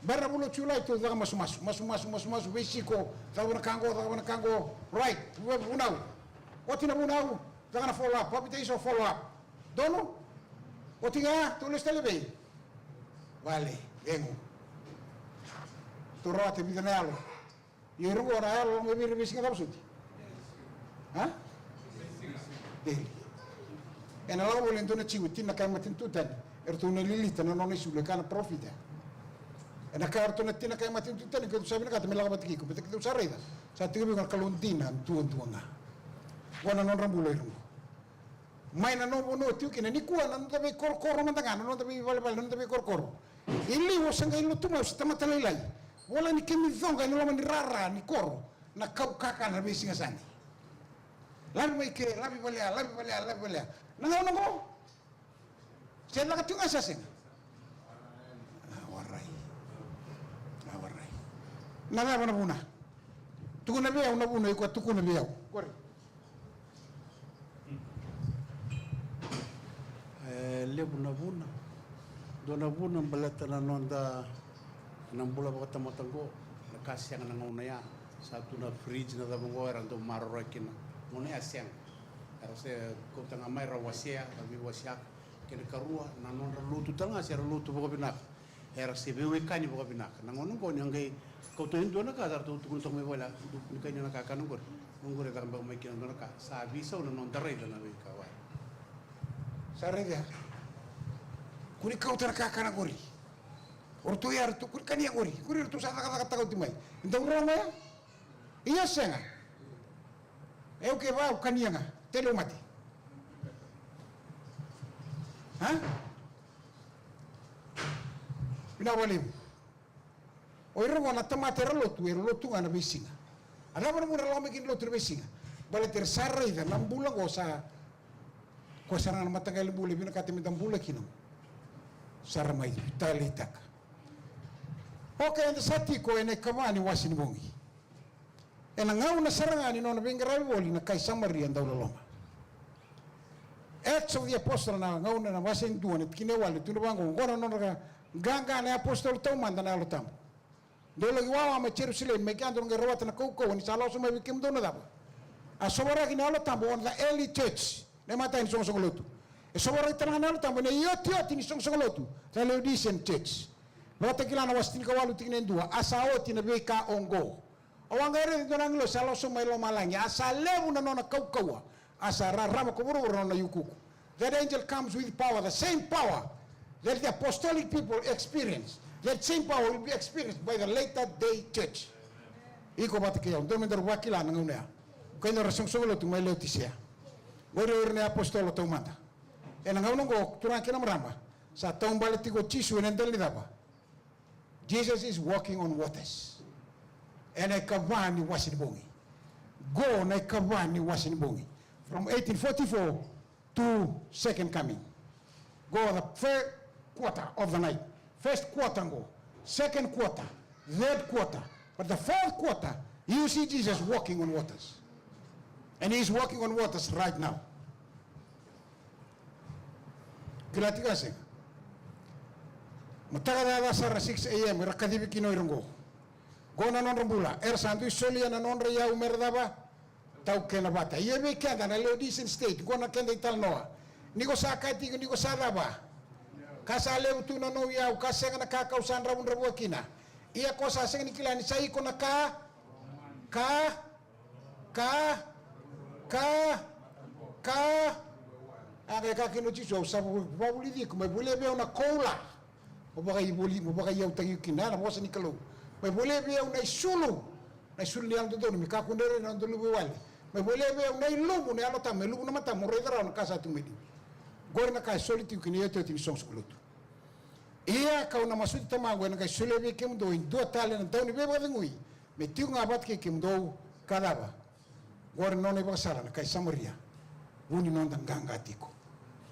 Bera na vula o Julai tou caka masumasu, masumasu, masumasu, veisiko, cakava na ka qo, cakava na ka qo. Right, vunau. Oti na vunau, caka na follow up, papitaiso follow up. Donu? Oti ga, tou lesu tale vei? Vale, cegu. Tou rawata e vica na yalo? Ia ira qo na yalo lako mai vei ira veisiga cava soti? A? Daily. Ena lako voli e dua na Jiu e tini na ka e matanitu tani. Eratou na lilita na nona isulu e kaya na parofita. Ena kaya o ratou na tini na ka e matanitu tani, keitou sa vinakata me lako vata kei iko, baleta keitou sa raica sa tiko vei iko na Kalou dina duadua ga. Qo na nodra bula ira qo. Mai na nomu vanua o tiko kina nikua, na noda veikorokoro mada ga, na noda veivalevale, na noda veikorokoro. I liu au se qai lotu mai, au se tamata lailai. Vola ni keimami coqa ena loma ni rara ni koro na kau kakana na veisiga Sade. Lavi mai ke, lavi valea, lavi valea, lavi valea. Na gauna oqo se caka tiko ga sa sega. A warai. A warai. Na cava na vuna? Tukuna vei au na vuna, iko a tukuna vei au. Qori. E levu na vuna. Dua na vuna baleta na noda na bula vakatamata oqo, na ka sega na gauna ya. Sa tu na fridge na cava oqo era dau maroroya kina. Gauna ya sega. Era se kauta ga mai ra wasea, ra veiwaseaka. Kena karua, na nodra lotu tale ga se ra lotu vakavinaka. Era se veiwekani vakavinaka. Na gauna oqo ni a qai kauta e dua na ka, sa ratou tukuna toka mai vale, ni kai ni na kakana oqori. Oqori e caka beka mai kina dua na ka, sa veisau na noda raica na veika wai. Sa raica ya. Kua ni kauta na kakana qori. O ratou ya, ratou kua ni kania qori. Qori ratou sa cakacakataka oti mai. E dau rogo ya. Ia sega. E au kevaka au kania ga, tele au mate. A? Vinaka vakalevu. O ira qo na tamata era lotu, era lotu ga na veisiga. A cava na vuna era lako mai kina lotu na veisiga? Baleta era sa raica na bula qo sa, koya sara ga na mataqali bula e vinakata meda bula kina. Sa ra mai taleitaka. Oke, eda sa tiko ena ikava ni wase ni bogi. Ena gauna sara ga ni nona veiqaravi voli na kai Samaria dauloloma. Acts of the Apostle na gauna na wase e dua na tikina e walu, tukuna vaqo, oqo na nodra qaqa na iapositolo taumada na Yalo Tabu. Dou laki wawa mai Jerusalemi, mai kea dou na qai rawata na kaukauwa ni sa lako sobu mai vei kemudou na cava? A sovaraki na Yalo Tabu on the early church, na imatai ni soqosoqo lotu. E sovaraki tale ga na Yalo Tabu ena iotioti ni soqosoqo lotu, the Laodicean church. Vakatakila na wase tinikawalu tikina e dua, a sa oti na veika oqo. Au a qai raica e dua na agilosi a lako sobu mai lomalagi, a sa levu na nona kaukauwa, a sa rarama ko vuravura na nona iukuuku. That angel comes with power, the same power that the apostolic people experience, that same power will be experienced by the latter day church. Iko vata kei au, dodonu me daru vakila na gauna ya. Ko ira na soqosoqo lotu mai Leotisea. Qori o ira na iapositolo taumada. Ena gauna oqo, turaga kei na marama, sa taubale tiko o Jisu ena dela ni cava? Jesus is walking on waters. Ena ikava ni wase ni bogi. Qo na ikava ni wase ni bogi. From eighteen forty-four to second coming. Qo the first quarter of the night. First quarter qo. Second quarter. Third quarter. But the fourth quarter, you see Jesus walking on waters. And he is walking on waters right now. Kila tiko a sega? Mataka caca sara six a.m. era kacivi kina o ira qo. Qo na nodra bula, era sa dui solia na nodra iyau mera cava? Taukena vata. Ia vei keda na Laodicean state, qo na keda italanoa. Ni ko sa kaya tiko ni ko sa cava? Ka sa levu tu na nomu iyau, ka sega na ka kau sa dravudravua kina. Ia ko sa sega ni kila ni sa iko na ka, ka, ka, ka, ka. A qai kaya kina o Jisu, au sa vavulici iko, mai volia vei au na koula. Mo vakaivoli, mo vakaiyautaki iko kina, na vosa ni Kalou. Mai volia vei au na isulu, na isulu ni yalododonu, me kakua ni rairai na noda luvaiwale. Mai volia vei au na ilumu, na Yalo Tabu, me luvu na matamu, mo raica rawa na ka sa tu mai liu. Qori na ka e soli tiko kina iotioti ni soqosoqo lotu. Ia kau na masuti Tamaqu, ena qai solia vei kemudou e dua tale na dauniveivakacegui, me tiko ga vata kei kemudou, ka cava? Qori na nona ivakasala na kai Samaria. Vu ni noda qaqa tiko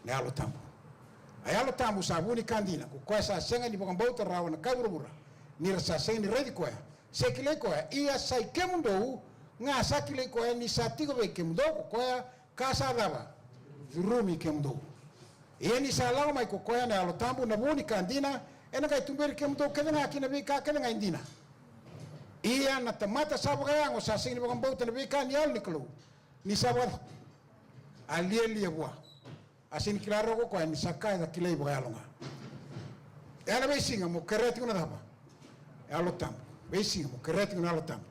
na Yalo Tabu. A Yalo Tabu sa vu ni ka dina, ko koya sa sega ni vakabauta rawa na kai vuravura, ni ra sa sega ni raici koya, se kilai koya. Ia sa i kemudou ga sa kilai koya, ni sa tiko vei kemudou ko koya, ka sa cava? Curumi kemudou. Ia ni sa lako mai ko koya na Yalo Tabu, na vu ni ka dina, ena qai tuberi kemudou kece ga ki na veika kece ga e dina. Ia na tamata sa vakayago sa sega ni vakabauta na veika ni Yalo ni Kalou, ni sa vaka, a lialia vua. A sega ni kila rawa ko koya ni sa ka e kilai vakayalo ga. E a na veisiga mo kerea tiko na cava? Yalo Tabu. Veisiga mo kerea tiko na Yalo Tabu.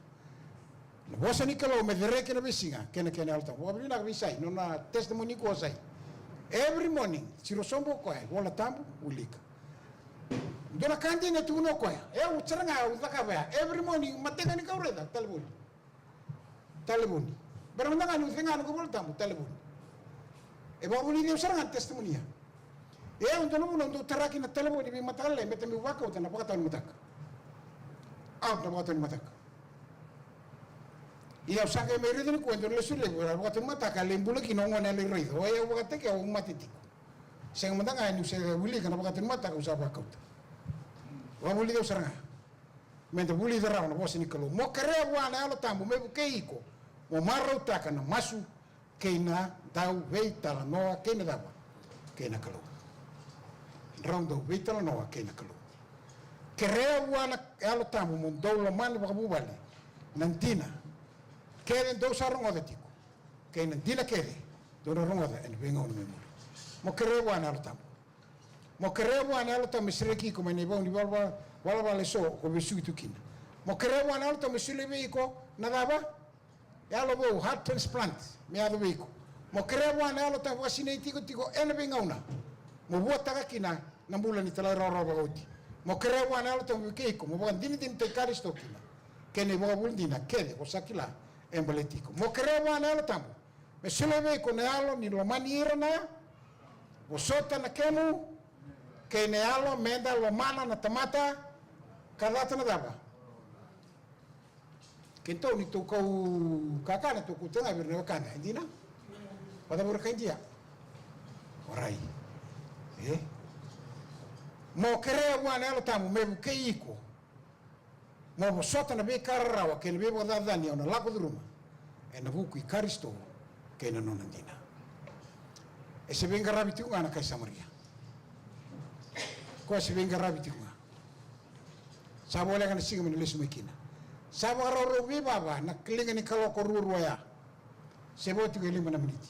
Na vosa ni Kalou me cereki na veisiga, kena, kena Yalo Tabu. Vakavinavinaka vei Sai, nona testimony ko Sai. Every morning, siro sobu o koya, Vola Tabu, wilika. Dua na ka dina e tukuna o koya. E au sara ga au cakava ya. Every morning, mataka ni kau raica, talevoni. Talevoni. Bera mada ga niu cega noqu Vola Tabu, talevoni. E vakavulici au sara ga na testimony ya. E au dua na vuna au dau tara kina na talevoni veimataka lailai, baleta meu vakauta na vakatawa ni mataka. Au na vakatawa ni mataka. Ia au sa qai mai raica nikua e dua na lesu levu, na vakatawa ni mataka, a lai bula kina o gone a lai raica. O yau vakataki au, au mate tiko. Sega mada ga niu se wilika na vakatawa ni mataka au sa vakauta. Vakavulici au sara ga. Meda vulica rawa na vosa ni Kalou. Mo kerea vua na Yalo Tabu me vukei iko mo marautaka na masu kei na dauveitalanoa kei na cava? Kei na Kalou. Drau dauveitalanoa kei na Kalou. Kerea vua na Yalo Tabu mo dau lomana vakavuvale na dina kece dou sa rogoca tiko, kei na dina kece dou na rogoca ena veigauna mai muri. Mo kerea vua na Yalo Tabu. Mo kerea vua na Yalo Tabu me sereki iko mai na ivau ni valavala, valavala eso ko vesuki tu kina. Mo kerea vua na Yalo Tabu me solia vei iko na cava? yalo vou, heart transplant, me yaco vei iko. Mo kerea vua na Yalo Tabu, vakasinaiti iko tiko ena veigauna mo vuataka kina na bula ni talairawarawa vakaoti. Mo kerea vua na Yalo Tabu vei kei iko mo vakadinadinataki Karisito kina kei na ivakavuvuli dina kece ko sa kila e baleti iko. Mo kerea vua na Yalo Tabu me solia vei iko na yalo ni lomani ira na vosota na kemu, kei na yalo meda lomana na tamata ka cata na cava? Keitou ni tou kau kakana, tou kau tega vei ira na wekada, e dina? Vacava ira kai Idia? Orai. E? Mo kerea vua na Yalo Tabu me vukei iko mo vosota na veika rarawa kei na veivakacacani au na lako curuma ena vuku i Karisito kei na nona dina. E se veiqaravi tiko ga na kai Samaria. Koya se veiqaravi tiko ga. Sa voleka na siga me na lesu mai kina. Sa vakarau veivava na kaliga ni kaloko ruarua ya. Se vo tiko e lima na miniti.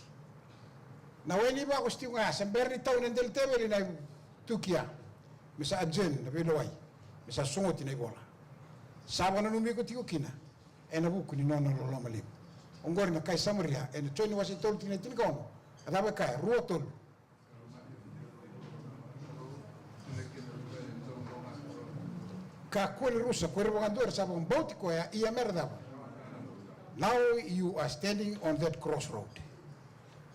Na wai ni vako se tiko ga, sa bera ni tau na dela ni teveli na itukia. Me sa adjourn na veilewai. Me sa sogoti na ivola. Sa vakananumi iko tiko kina ena vuku ni nona loloma levu. Oqori na kai Samaria ena Joni wase tolu tikina e tinikaono. A cava e kaya? Rua, tolu. Kakua ni rusa ko ira vakadua era sa vakabauti koya, ia mera cava? Now you are standing on that crossroad.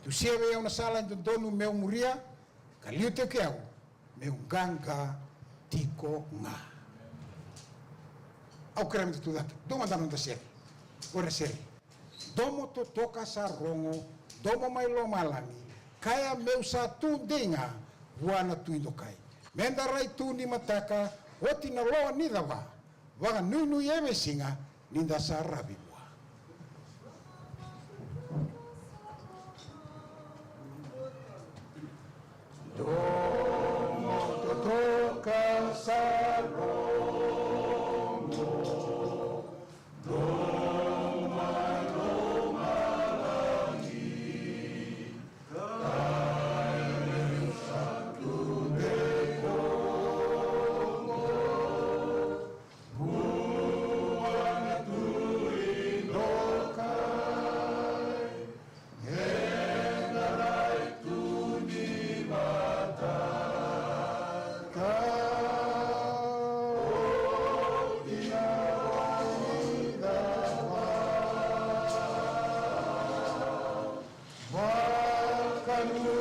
Dusia vei au na sala e dodonu meu muria, ka liutaki au meu qaqa tiko ga. Au kerea me da tucake, dua mada na noda sere. Oqori na sere. Domo totoka sa rogo, domo mai lomalagi, kaya meu sa tu dei ga vua na Tui Dokai. Meda rai tu ni mataka, oti na loa ni cava, vakanuinui e veisiga, ni da sa ravi vua. Domo totoka sa rogo, domo mai lomalagi, kaya meu sa tu dei koya. Vua na Tui Dokai, eda rai tu ni mataka, oti na loa ni cava, vakanuinui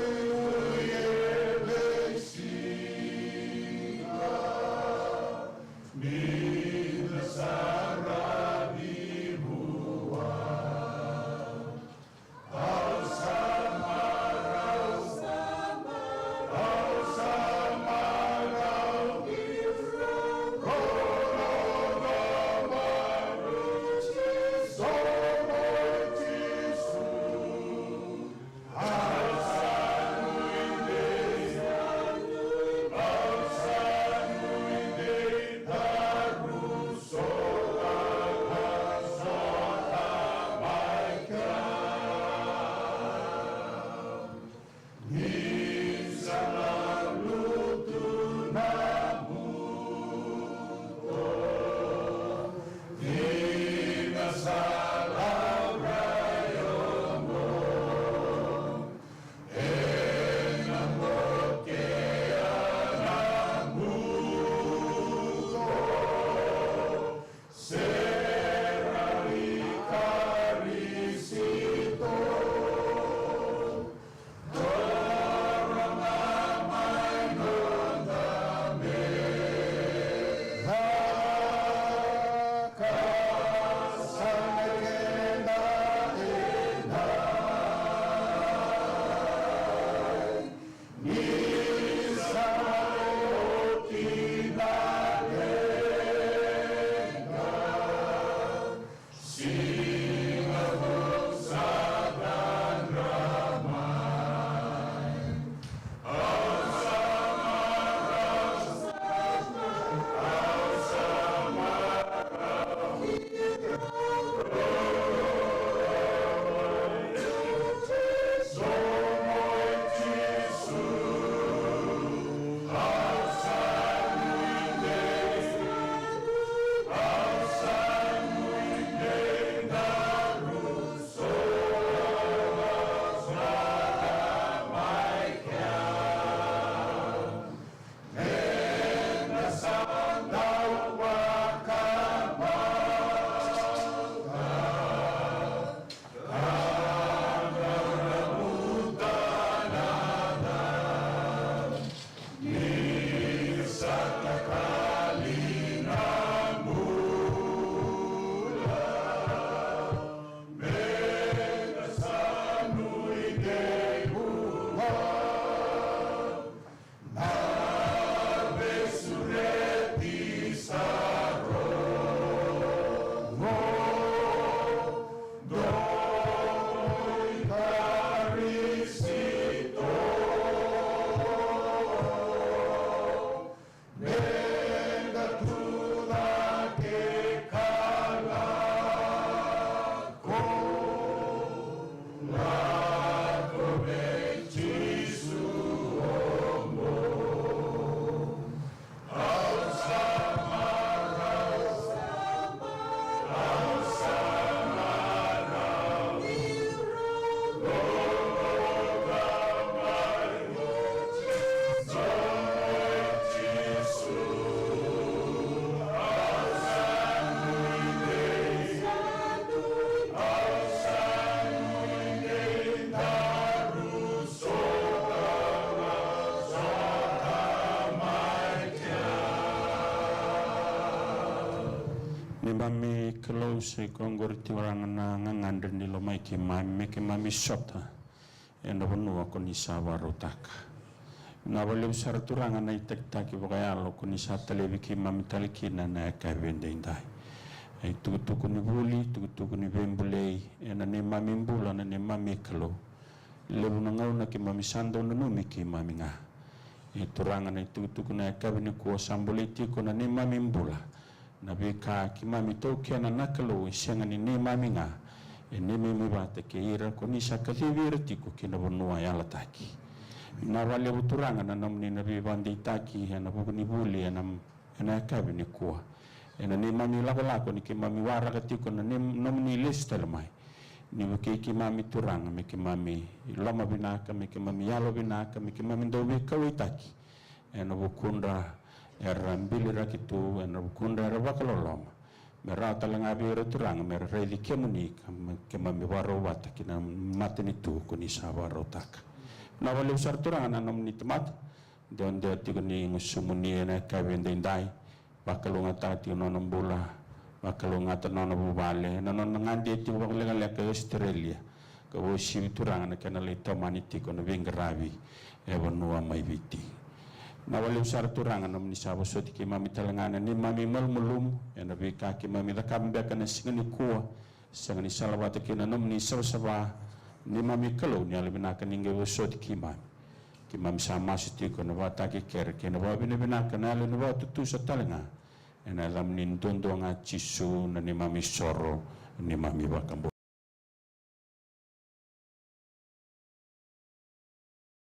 e veisiga, ni da sa ravi vua. Au sa marau, au sa marau, au sa marau, Jisu. Neimami Kalou, sa i koya oqori Turaga na gagadre ni lomai keimami me keimami sota ena vanua ko ni sa vakarautaka. Vinaka vakalevu sara Turaga na itakitaki vakayalo ko ni sa talevi keimami tale kina ena yakavi edaidai. E itukutuku ni vuli, itukutuku ni veibulei ena neimami bula, na neimami Kalou. Levu na gauna keimami sa dau nanumi keimami ga. E Turaga, na itukutuku na yakavi nikua sa bolei tiko na neimami bula. Na veika keimami taukena na Kalou e sega ni neimami ga, e neimami vata kei ira ko ni sa kacivi ira tiko ki na vanua yalataki. Vinaka vakalevu Turaga na nomuni na veivakadeitaki ena vuku ni vuli ena, ena yakavi nikua. Ena neimami lakolako ni keimami waraka tiko na neim-, nomuni lesu tale mai. Ni vukei keimami Turaga me keimami loma vinaka, me keimami yalo vinaka, me keimami dau veikauwaitaki ena vukudra era biliraki tu, ena vukudra era vakaloloma. Me rawa tale ga vei ira Turaga me ra raici kemuni ka me keimami vakarau vata ki na matanitu ko ni sa vakarautaka. Vinaka vakalevu sara Turaga na nomuni tamata. Dewadewa tiko ni gusumuni ena yakavi edaidai. Vakalougatataka tiko na nona bula, vakalougatataka na nona vuvale, na nona gade tiko vakalekaleka e Australia. Ka uasivi Turaga na kena lai tomani tiko na veiqaravi e vanua mai Viti. Vinaka vakalevu sara Turaga na nomuni sa vosoti keimami tale ga na neimami malumalumu ena veika keimami cakava beka na siga nikua. Sega ni salavata kei na nomuni savasava, neimami Kalou, ni yalovinaka ni qai vosoti keimami. Keimami sa masu tiko ena vakataki kere kei na vakavinavinaka, na yalo ni vakatutusa tale ga. Ena yacamuni duadua ga Jisu na neimami soro, neimami vakabula.